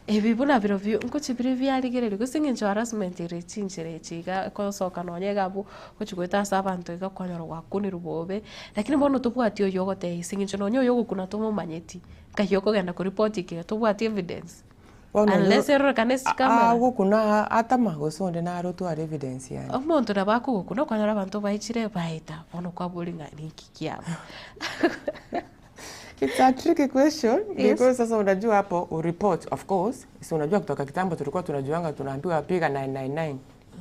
Ebi buna birobio ngochia bire biarigereria gose eng'encho harassment ere chinchera echi iga ekosoka nonye iga abwo gochia goeta ase abanto iga kwanyora gwakunirwe bobe, lakini bono tobwati oywo ogotebia ase eng'encho nonye oyo ogokuna tomomanyeti, nkai okogenda koripoti ekero tobwati evidence Bono oywo unless erorekane ase chikamera. Agokuna atama gose onde nare otware evidence yaye. Omonto nabo akogokuna okonyora abanto baichire baeta, bono kwaboria ng'a ninki kiaba. It's a tricky question Yes. because sasa unajua hapo ureport of course si unajua kutoka kitambo tulikuwa tunajuanga tunaambiwa piga 999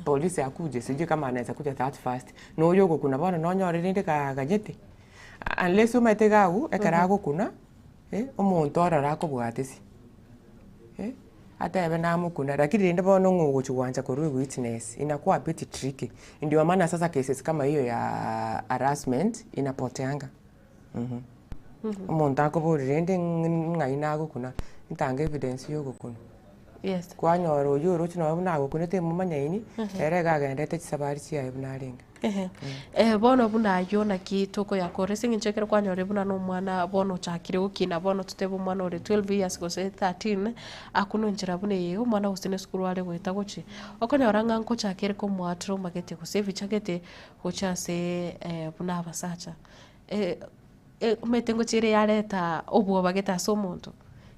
polisi akuje sijui kama anaweza kuja that fast na oyo ogokuna bono nonyore rende gaganyete unless omanyete iga agwo ekero agokuna eh, omonto ororo akobwatisi eh, atebe namokuna lakini rende bono ng'o ogochi gwancha korwa ewitness inakuwa a bit tricky ndio maana sasa cases kama hiyo ya harassment inapoteanga. Omonto akoboria rende ng'ai nagokuna, ntange evidence ya ogokuna. Yes. Kwanyora oyio oroche nonye buna agokunete emomanyaini, ere iga agendete chisabari chiaye buna arenge. Ehe. Eh, bono buna ayio naki tokoyakora ase eng'encho ekero kwanyorire buna na omwana bono ochakire gokina bono totebe omwana ore 12 years gose 13, akunwe enchera buna eye iga omwana gose na esukuru are goeta gochia, okonyora ng'a nkochaka ere komoa trauma gete gose ebicha gete gochia ase buna abasacha. Omanyete ngochia ere yareta obwoba gete ase omonto,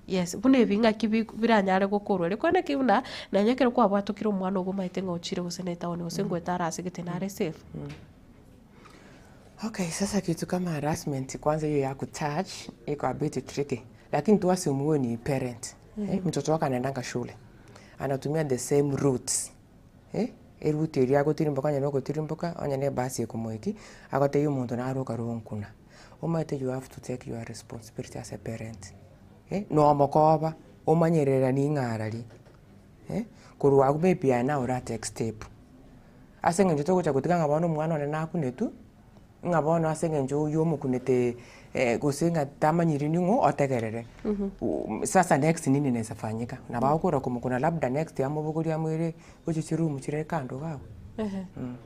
yes, buna ebi ng'aki bi biranyare gokorwa erio korende ki buna, nonye ekero kwabwatokire omwana ogo omanyete ng'a ochire gose na etown gose ngoeta are ase gete nare safe. Okay, sasa kitu kama harassment kwanza hiyo ya kutouch iko a bit tricky, lakini tu assume wewe ni parent eh, mtoto wako anaendanga shule anatumia the same routes eh, eroute eria agotirimboka onye na ogotirimboka onye na ebasi ekomoikia, agotebia omonto naro okaronkuna. Omanyete you have to take your responsibility as a parent eh, na omokoba omanyereranie ng'a arari eh, korwa abwo maybe aye naye ora take step. Ase eng'encho togocha gotiga ng'a bono omwana one nakunetwe, ng'a bono ase eng'encho oywo omokunete gose ng'a tamanyiri ning'o otegerere. Sasa next nini inaeza fanyika? Nabo agokora komokuna labda next amobogorie amoire gochia chiroom chire kando iga abwo.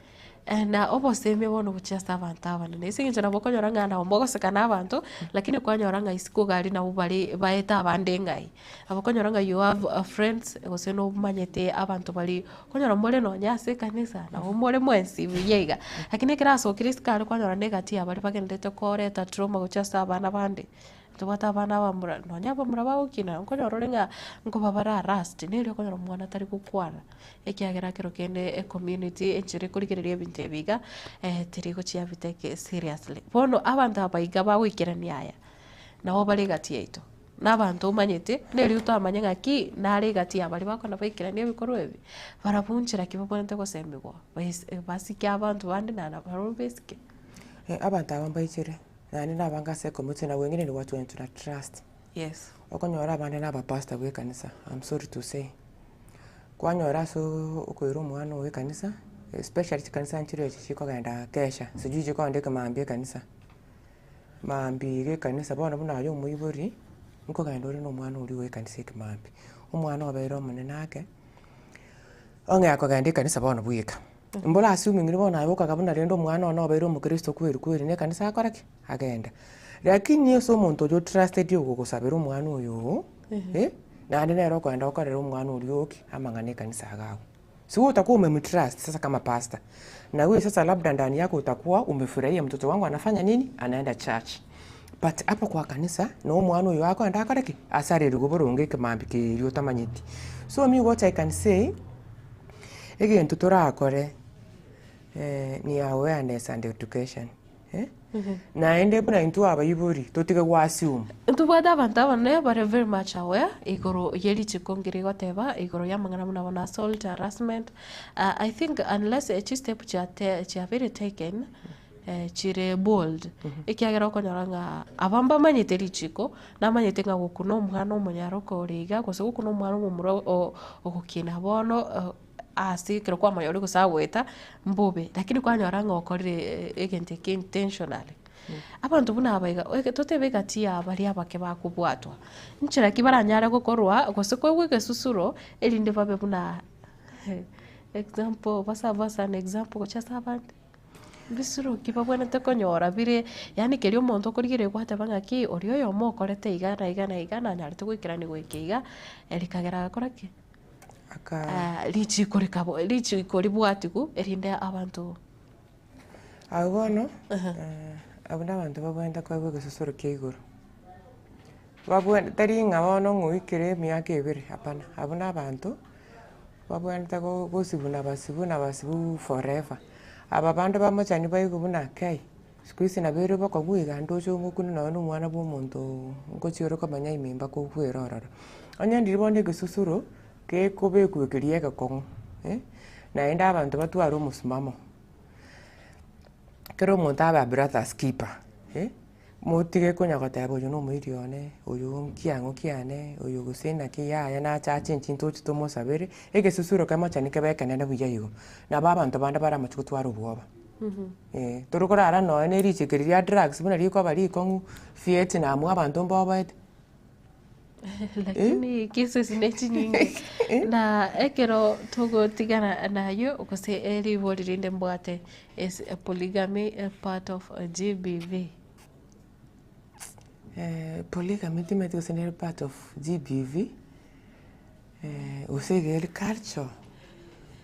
Na obosemia bono gochia ase abanto abanene, ase eng'encho nabo okonyora ng'a nabo mogoseka na abanto, lakini kwanyora ng'a isiko iga aria nabo bare baete abande ng'ai. Nabo okonyora ng'a you have friends gose nomanyete abanto baria okonyora more nonye ase ekanisa, nabo more mwensi buya iga. Lakini ekero asokire isiko aria kwanyora na egati ya baria bagenderete koreta trauma gochia ase abana bande. Tobwate abana abamura, nonye abamura bagokina, nkonyora ore ng'a nkoba bare harassed, nere okonyora omwana tari gokwana, ekiagera kero kende ecommunity enchera ekorigereria ebinto ebi iga, teri gochia bitake seriously. Bono abanto aba iga bagoikerania aya, nabo bare egati yaito, na abanto omanyete, neri otamanye ng'aki, nare egati ya baria bakona baikeranie ebikorwa ebi, barabwo nchera ki babwenerete gosemigwa, bais basike abanto bande na nabarobwo besike. Abanto aba mbaichere. Naende nabange ase ecommunity na wengine ni watu wenye tuna trust. Yes. Okonyora abande na abapastor bwa ekanisa, I'm sorry to say. Kwanyora ase okoira omwana ogo ekanisa, especially chikanisa nchire echi chikogenda kesha, sijui chikogenda ekemambia ekanisa. Mambia iga ekanisa bono buna aye omoibori, nkogenda ore na omwana oria ogo ekanisa ekemambia. Omwana obeire omonene ake, ong'ea kogenda ekanisa bono bweka. Mbora assuming bono aye okaga buna rende omwana one obeire omokristo kweri kweri na ekanisa akore ki? Agenda. Lakini ase omonto oyio otrusted ogogosabera omwana oyo oo, eh, naende nere okoenda gokorera omwana oria oo ki? Amang'ana ekanisa iga agwo. Si wewe utakuwa umemtrust sasa kama pastor. Na wewe sasa labda ndani yako utakuwa umefurahia mtoto wangu anafanya nini? Anaenda church. But hapo kwa kanisa na omwana oyo akoenda akore ki? Asarerigwe boronge ekemambia keria otamanyeti. So me what I can say, egento torakore ni awareness and education eh, naende buna intwe abaibori totige go assume. Ntobwate abanto abanene bare very much aware igoro ye richiko nkeri goteba igoro ya amang'ana buna bono assault, harassment, I think unless chistep chiate chiabeire taken chire bold, ekiagera okonyora ng'a aba mbamanyete richiko, namanyete ng'a gokuna omwana omonyaroka ore iga, gose gokuna omwana omomura o- ogokina bono ase ekero kwamonyorire gose agoeta, mbobe. Lakini kwanyora ng'a okorire egento eke intentionally. Abanto buna aba iga, ege totebe egati ya baria abake bakobwatwa, nchera ki baranyare gokorwa gose koegwa egesusuro, erinde babe buna example baserve as an example gochia ase abande? Mbisuro ki babwenerete konyora bire, yaani keria omonto okorigereria gwateba ng'aki oria oyomo okorete iga na iga na iga nanyarete goikerania goika iga, rikagera agakora ki? Aka. Richiko rikabo richiko ribwatiwu erinde abanto. Abwo bono, abwo na abanto babwenerete koegwa egesusuro kia igoro. Babwe tari ng'a bono ng'a oikire emiaka ebere, hapana, abwo na abanto. Babwenerete gosibwa na basibwe na basibwe forever. Aba bande bamochani baigwe buna kai, siku hizi nabo ere bokong'u iga ndoche ngokuna nonye na omwana bwa omonto ngochia ore komanya ime mpaka okwere ororo. Onye ndiri bono egesusuro, gekobekwa keria egekong'u eh, naende abanto batware omosimamo, kera omonto abe a brother's keeper eh. Motige konya goteba oyo nomoiri one, oyo nkiang'o kiane, oyo gose naki yaya nachache inche ntoche tomosabere, egesusuro kemochani kebe ekenene buya igo. Nabo abanto bande baramoche gotwara obwoba. Eh, tore korara nonya na erichiko eri ria drugs buna rikoba rikong'u, Vietnam abanto mboboete. Lakini cases ne chinyinge na ekero togotigana nayio gose eribori rinde mbwate is polygamy a part of GBV? Polygamy timanyeti gose nere part of GBV, gose iga ere culture,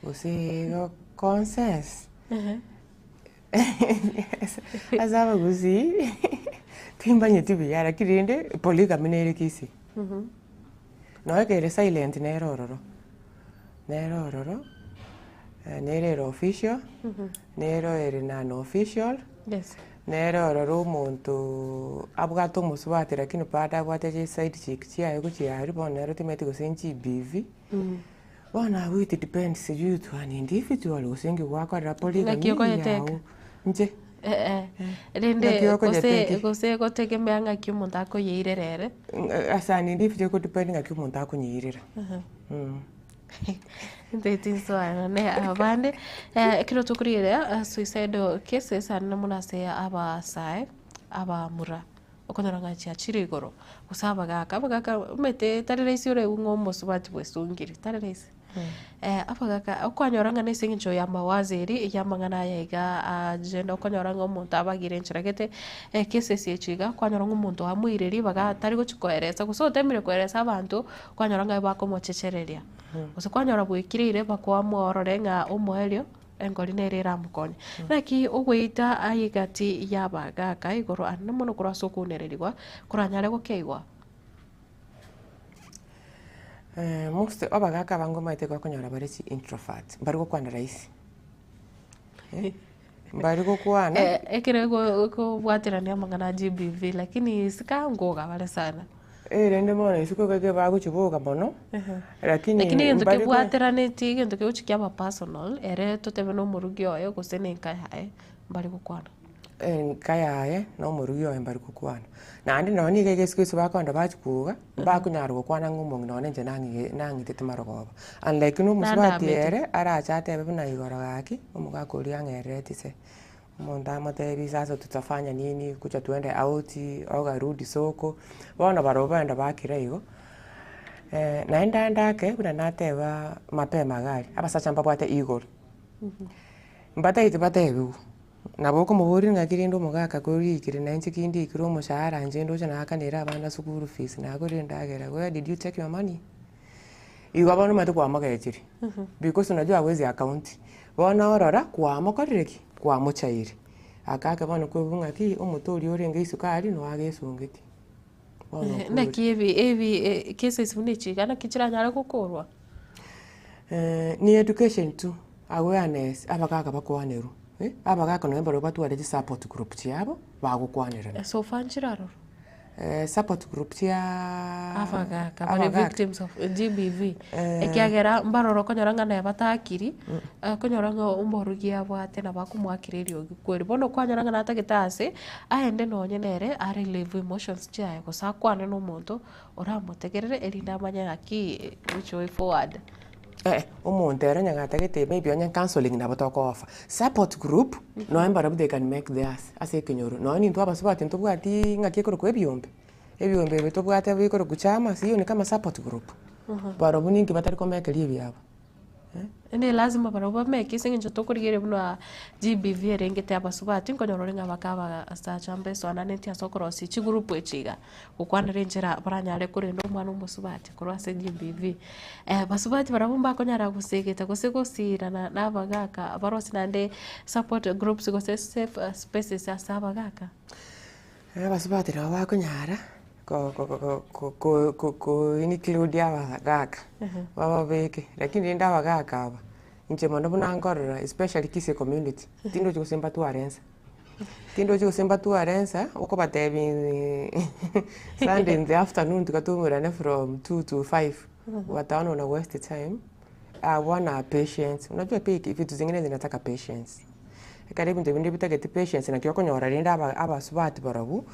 gose igo conscience. Ase abagusii, timbanyeti buya lakini rende polygamy nere kisii. Nonya ekere silent nere ororo, nere ororo, nere ere official, nere ere non official, nere ororo omonto abwate omosubati lakini bado abwate chiside chick chiaye gochia aria bono nere timanyeti gose nchibibi. Bono abwo it depends you to an individual gose inki gwakorera polygamy Naki okoyeteka. yago inche Eh, Naki rende okoyeteka? gose gose gotegemea ng'aki omonto akoyeirera ere. Ase an individual eko depend ng'aki omonto akonyeirera. Intwe tinsoana ne abande, ekero tokorigereria suicidal cases anene mono ase abasae, abamura. Okonyora ng'a chiachire igoro, gose abagaka, abagaka omanyete tari rahisi oraigwe ng'a omosubati bwesungire, tari rahisi. Abagaka okwanyora ng'a nase eng'encho ya mawazo eria ya amang'ana aya iga agenda okonyora ng'a omonto abagire enchera gete, cases echi iga, kwanyora ng'a omonto amoire ribaga atari gochi koeresa gose otemire koeresa abanto, kwanyora ng'a bakomochechereria. Gose kwanyora bwekire ire bakoamua orore ng'a omoerio. Engori nere eramokonye. Naki ogoita aye egati y'abagaaka igoro anene mono korwa ase okounererigwa koranyare gokeigwa. Most abagaka abange omanyete bakonyora bare chi introvert, mbari gokwana rahisi, mbari gokwana. Ekero ekobwaterania amang'ana a GBV lakini isiko ngoga bare sana. Eh rende bono isiko iga ekero bagochiboka mono, lakini Lakini egento mbari ko- kebwateraneti egento kegochi kiaba personal, ere totebe na omorugi oye gose na enka yaye, mbari gokwana. Enka yaye na omorugi oye mbari gokwana. Naende nonye nigo iga isiko ase bakoenda bachia koga, mbakonyara gokwana ng'a omong'ina one inche nang'ige nang'itete marogoba. Unlike na omosubati Nandamete. ere, arache atebe buna igoro gaki, omogaka oria ang'erereti se. Omonto amotebi sasa tutafanya nini, kucha twende out, ogarudi soko, bono barobwo baenda bakira igo. Naende ande ake, buna nateba mapema iga aria, abasacha mbabwate igoro, mbatagete batebiwe, nabo okomoboria ng'aki rende omogaka korikire na inche ki ndikire omoshahara inche ndoche naakanere abana school fees, nagorire endagera, where did you take your money? Igo bono omanyete kwamogechire, because unajua hawezi account, bono orora kwamokorire ki? Kwamochaire. Aka ake bono kwebwa ng'aki, omote oria orenge isiko aria noyo agesungeti. Bono okure. Naki ebi ebi cases buna echi iga naki chiranyare gokorwa? Ni education tu, awareness, abagaka bakwanerwe, abagaka nonye mbarobwo batware chisupport group chiabo, bagokwanerana. So far nchirarorwa? Support group chia Abagaka bare victims of GBV ekiagera mbarora okonyora ng'a naye batakiri, okonyora ng'a omorugi abwate nabo akomoakera eriogi kweri. Bono kwanyora ng'a natagete ase, aende nonye nere a relieve emotions chiaye gose akwane na omonto oramotegerere erinde amanye ng'aki which way forward. Eh, omonto ere onye gatagete maybe onye counselling nabo toko offer. Support group, nonye mbarabwo they can make theirs ase ekenyoro. Nonye nintwe abasubati ntobwatiii ng'aki ekorokwa ebiombe, ebiombe ebi tobwate bikorokwa chama siyoni kama support group. Barabwo ninki batari komekeria ebiabo. Ne lazima barabwo bameke ase eng'encho tokorigereria buna GBV erengete abasubati nkonyora ore ng'a baka abasacha mbesoananeti ase okorosia chigroup echi iga, gokwanera enchera baranyare korenda omwana omosubati korwa ase GBV. Basubati barabwo mbakonyara gosegeta gose gosirana na abagaka barosie naende support groups gose safe spaces ase abagaka. Abasubati nabo bakonyara ko- ko- ko- ko- ko- ko include abagaka, bababeke, lakini rende abagaka aba, inche mono buna nkorora especially kisii community, tindochi gose mbatware ensa, tindochi gose mbatware ensa, okobatebia Sunday in the afternoon tiga toumerane from two to five, wataona una waste time, hawana patience, unajua pia vitu zingine zinataka patience. Ekero ebinto binde bitageti patience naki okonyora rende aba abasubati barobwo,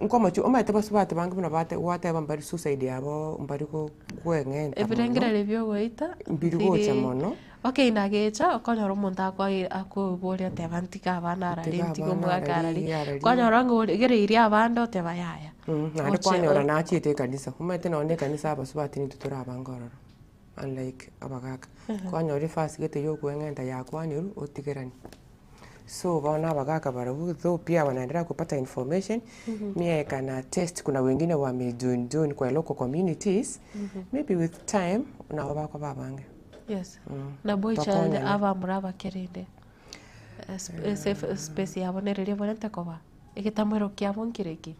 nkomochie omanyete basubati bange buna bate gwateba mbari suicide yabo mbari go kweng'enta mono, Ebirengererio bia ogoita mbiri gocha mono. Okay nagecha okonyora omonto akoe akoboria oteba ntige abana arari Ntiga ntige abana omogaka arari, arari, arari. kwanyora ng'a origereirie abande oteba yaya. Naende Oche kwanyora o- nachiete ekanisa, omanyete nonye na ekanisa abasubati intwe tore abange ororo, unlike abagaka. Kwanyora efasi gete ya okweng'enta yakwanirwe otigerani. So bono abagaka barabwo though pia wanaendelea kupata information, mie can attest kuna wengine wame join join kwa local communities, maybe with time nabo bakoba abange. Yes. Na boy child Bakonyane. abamura abake rende safe space yabo nere riria eborente koba, egetamero kiabo nkere ki?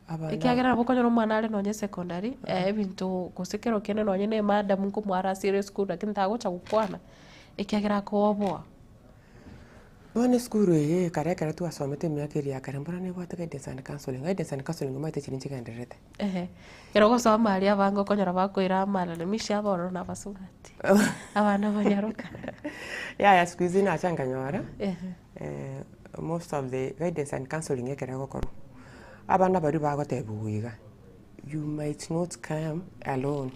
Abana Ekiagera nabo okonyora omwana are nonye secondary, ebinto gose kero kende nonye na emadam nkomoarasire esukuru lakini tagocha gokwana, ekiagera akooboa. Bono esukuru eye ekare ekero twasomete emiaka eria ya kare mbora nebwate guidance and counselling, guidance and counselling omanyete chiria nchigendererete. Ehe, ekero ogosoma aria abange okonyora bakoira amalalamisho abo ororo na abasubati, abana banyaroka. Yaya siku hizi nacha nkanyora, Ehe. most of the guidance and counselling ekero egokorwa, abana baria bagotebiwa iga, you might not come alone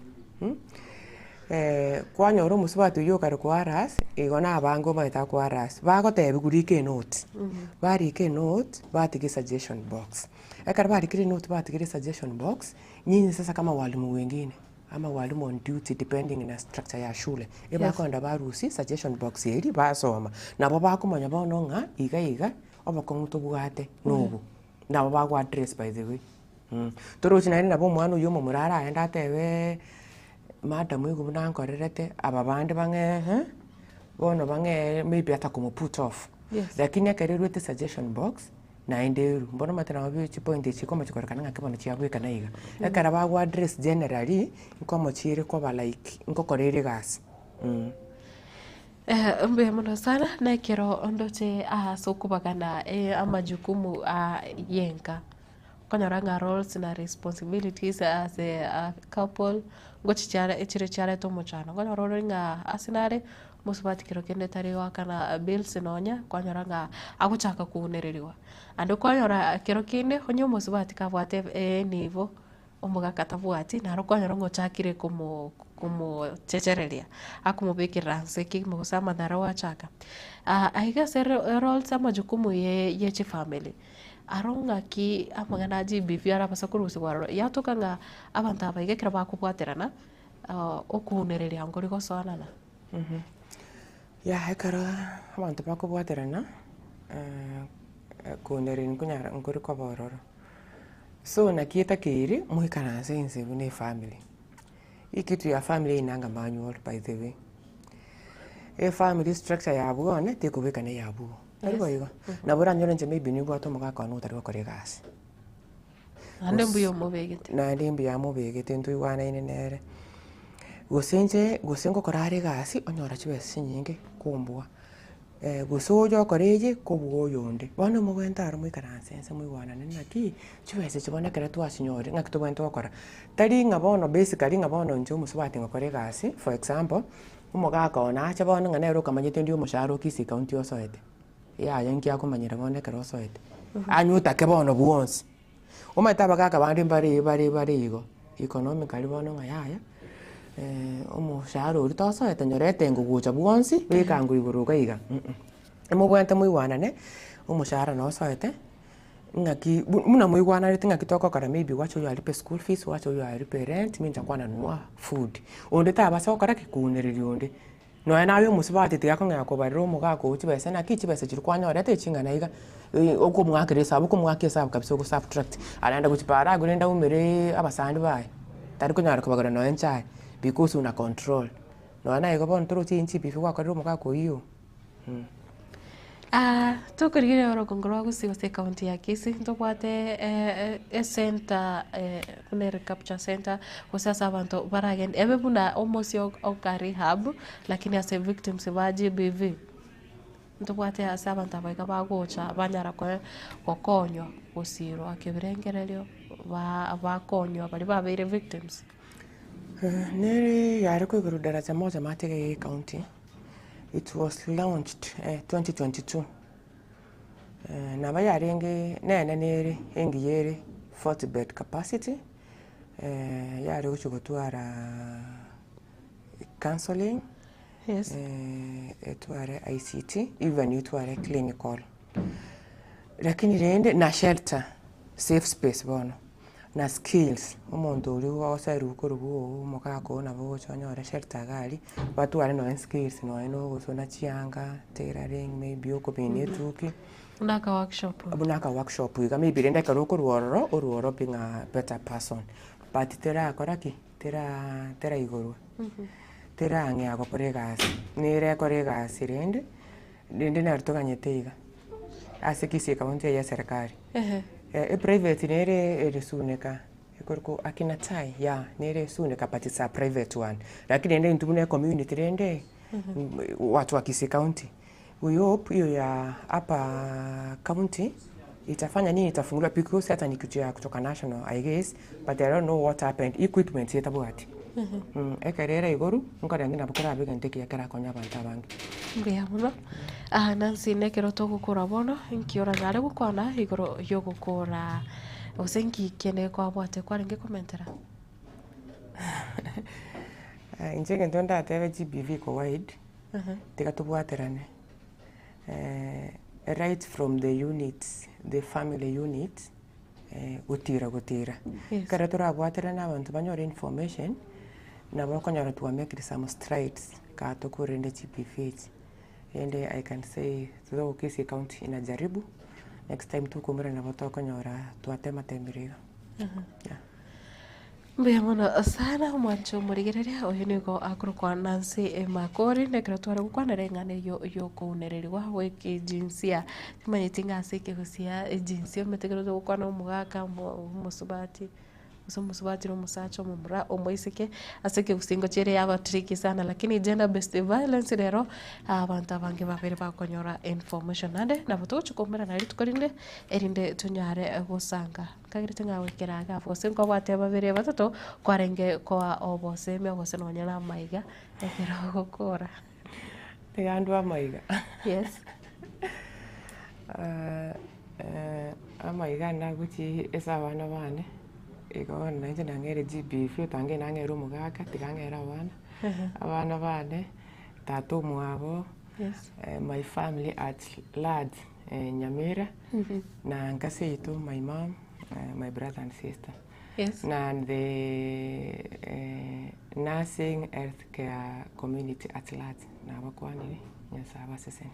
kwanyora omosubati oywo okare koaras, igo na abange omanyete akoaras, bagotebiwa rika enote, barika enote batiga esuggestion box. Ekero barikire enote batigire esuggestion box, nyinyi sasa kama walimu wengine ama walimu on duty depending na structure ya shule, ebakoenda barusia suggestion box eria basoma, nabo bakomanya bono ng'a iga iga obokong'u tobwate nobo, nabo bago address by the way. Torochi naende nabo omwana oywo omomura araende atebeee madam igo buna ankorerete, aba bande bang'ee eh, bono bang'ee maybe ata komo put off. Yes. Lakini ekero erwete suggestion box, naende erwe, mbono omanyete nabo bi chipoint echi chikomochi korekana ng'aki bono chiabwekana iga. Ekero bago address generally, nkomochi ere koba like nkokora ere egasi. Mbuya mono sana, na ekero ndoche ase okobagana amajukumu yenka. Okonyora ng'a roles na responsibilities as a couple, ngochi chiare chire chiareta omochando. Okonyora ore ng'a ase nare, mosubati kero kende tari goakana bills nonya, kwanyora ng'a agochaka kounereriwa. Naende okonyora kero kende, onye omosubati kabwate enibo. Omogaka tabwati, naro kwanyora ng'a ochakire komo komochechereria, akomobekerera nse kegima gose amadharau achaka. Aiga ase ero eroles amajukumu ye ye chifamiri, aro ng'aki amang'ana a GBV arabasa korusigwa aroro, yatoka ng'a abanto aba iga ekero bakobwaterana, okounereria nkori gosoanana. Yaya ekero abanto bakobwaterana, kounereria nkonyara nkori koba ororo. So naki etakeire moikaranse inse buna efamiri, ekitu ya famiri eyio nanga manual by the way. Efamiri structure ya bwane tekobekana eya abwo, tari boigo? Nabo oranyore inche maybe nibwate omogaka one otari gokora egasi. Naende mbuya omobegete. Naende mbuya amobegete ntoigwanaine nere. Gose inche gose ngokora are egasi onyora chibesa chinyinge kombua. Gose oyo okora eye kobua oyonde. Bono mogente aro moikaranse ense moigwanane naki, chibesa echi bono ekero twachinyorire ng'aki tobwenerete gokora. Tari ng'a bono basically ng'a bono inche omosubati ngokora egasi, for example, omogaka one ache bono ng'a nere okamanyete ndi omoshahara o Kisii county osoete, yaya inki akomanyera bono ekero osoete, anywe otake bono bwonsi. Omanyete abagaka bande mbare bare bare igo, economically bono ng'a yaya, omoshahara oria tosoete nyorete ngogocha bwonsi, beka ango igoro iga iga mh, emobwenerete moigwanane, omoshahara nosoete, ng'aki bu buna moigwanarete ng'aki togokora maybe wacha oyo alipe school fees, wacha oyo alipe rent, mi ntakwana nunua food. Onde tabasa gokora ki? Kounereria onde. Nonya naye omosubati tiga kong'ea kobarera omogaka oo chibesa naki chibesa chiria kwanyorete ching'ana iga, okomoakera esabu okomoaka esabu kabisa ogo subtract, araenda gochia paara agwo rende aumereee abasani baye, tari konyara kobagorera nonya echae because una control. Nonya naye igo bono torochi inchi bibi gwakorire omogaka oyio. Tokorigereria orogongo rwa Gusii gose ekaunti ya Kisii, ntobwate ecenter buna e recapture center, gose ase abanto baragende, ebe buna omosie oka rehab, lakini ase victims ba GBV, ntobwate ase abanto aba iga bagocha banyara koe gokonywa gosirwa kebirengererio, ba bakonywa baria babeire victims. Nere yare koigorwa daraja moja maate iga ya ecounty. It was launched 2022, nabo yarenge nene ere engiya ere 40 bed capacity, yare gochia gotwara counselling, Yes. etware ICT, even etware clinical. Lakini rende na shelter, safe space bono. Na skills, omonto oria ogoserwa korwa bwogo omogaka oo nabo ogocha onyore shelter iga aria, batware nonye skills nonye na ogosona chianga, tailoring, maybe okobina etuki, Buna aka workshop. buna aka workshop iga maybe rende ekero okorwa ororo, orwe ororo being a better person. But terakora ki? Tera teraigorwa, terang'ea gokora egasi, nere ekore egasi rende, rende nero toganyete iga. Ase Kisii ekaunti eye ya eserekari. Eprivate nere ere Suneka, ekorokwa Akina Tai yeah nere Suneka but it's a private one. Lakini rende intwe buna ecommunity rende, watu wa Kisii county, we hope hiyo ya hapa county itafanya nini itafunguliwa because hata ni kitu ya kutoka national I guess but I don't know what happened, equipment etabwati. Ekero ere igoro, nkorora ng'a nabo kerabe egento ekiya kerakonye abanto abange. Mbuya mono. Nancy nekero togokora bono, inki oranyare gokwana igoro yogokora gose inki kende kwabwate kwarenge komentera? Inche egento ndatebe GBV iko wide, tiga tobwaterane, right from the units, the family unit, gotira gotira. Yes. Ekero torabwaterane abanto banyore information, nabo okonyora twamekire some strides kaa tokorende GBV echi. Rende I can say though Kisii county inajaribu, next time tokoumera nabo tokonyora twatematemire iga. Yeah. Mbuya mono sana omwancho omorigereria, oyo nigo akorokwa Nancy Makori, na ekero tware gokwanera eng'ana eyio yokounererigwa gwa ekejinsia, timanyeti ng'a ase ekegusia ejinsia omanyete ekero togokwana omogaka, omo omosubati, gose omosubati na omosacha omomura omoiseke, ase ekegusii ngochia ere yaba tricky sana lakini gender based violence rero, abanto abange babere bakonyora information. Naende nabo togochia koumerana rituko rinde, erinde tonyare gosanga. Nkagerete ng'a goikera iga abwo, gose nkwabwate babere batato, kwarenge koa obosemia gose nonye na amaiga, ekero ogokora. Tiga ndwe amaiga. Yes. Amaiga ande agochia ase abana bane. Igo bono nainche nang'eire GBV, otang'e nang'eire omogaka, tiga ng'ere abana, abana bane, tata omwabo, Yes. my family at large, Nyamira, na nka seito, my mom, my brother and sister. Yes. Na the nursing health care community at large, nabakwanire, Nyasaye abasesenie.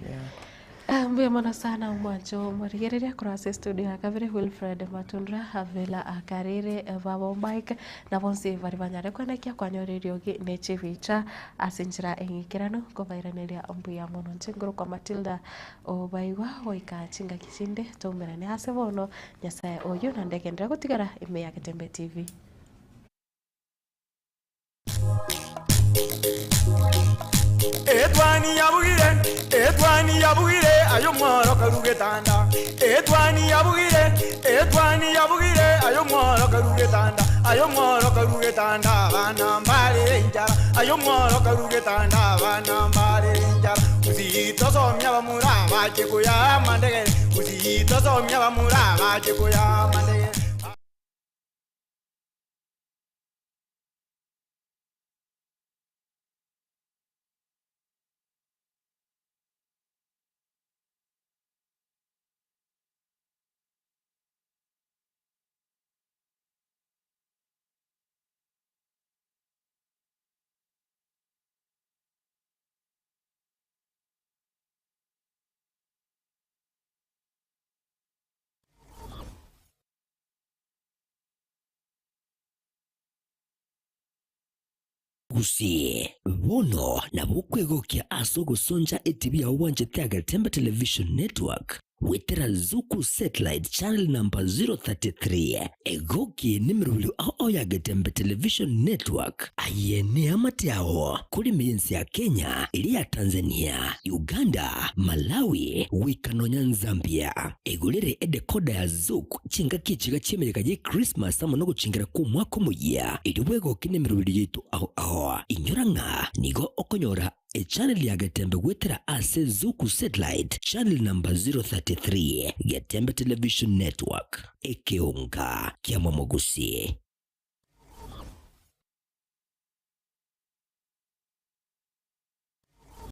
Yeah. Mbuya mono sana omwancho omorigereria korwa ase estudio ya kabere Wilfred Matundura Avila Akarere Baba Mike na bonsi bari banyare kwenekia kwanyora eriogi ne chibicha ase enchera eng'ikeranu nkobairaneria mbuya mono inche nkorokwa Matilda Obaigwa goika chingaki chinde toumerane ase bono Nyasae oyio naende agenderere gotigara ime ya Getembe TV. Etwani yabugire, etwani yabugire, aye omworo karu getanda. Etwani yabugire, etwani yabugire, aye omworo karu getanda. Aye omworo karu getanda, abana mbare enchara. Aye omworo karu getanda, abana mbare enchara. Gusii tosomia abamura bache koyaa amandegere, gusii tosomia abamura bache koyaa amandegere. Gusii, bono nabo okwegokia ase ogosoncha etibi yao bwanchete ya Getembe Television Network goetera Zuku Satellite Channel number 033. Egoki nemerobio ao ao ya Getembe Television Network. Aye neamate ao kore ime y'ense ya Kenya, eria ya Tanzania, Uganda, Malawi, goika nonya Nzambia. Egorere edecoder ya Zuku chingaki echiga chi'emeyega ye Christmas amo nogochingera kw'omwaka omoyia, erio bwegoke nemerobio yaito ao ao. Inyora ng'a nigo okonyora Echannel ya Getembe goetera ase Zuku Satellite channel number 033, Getembe Television Network, ekeonga kia Mwamogusi.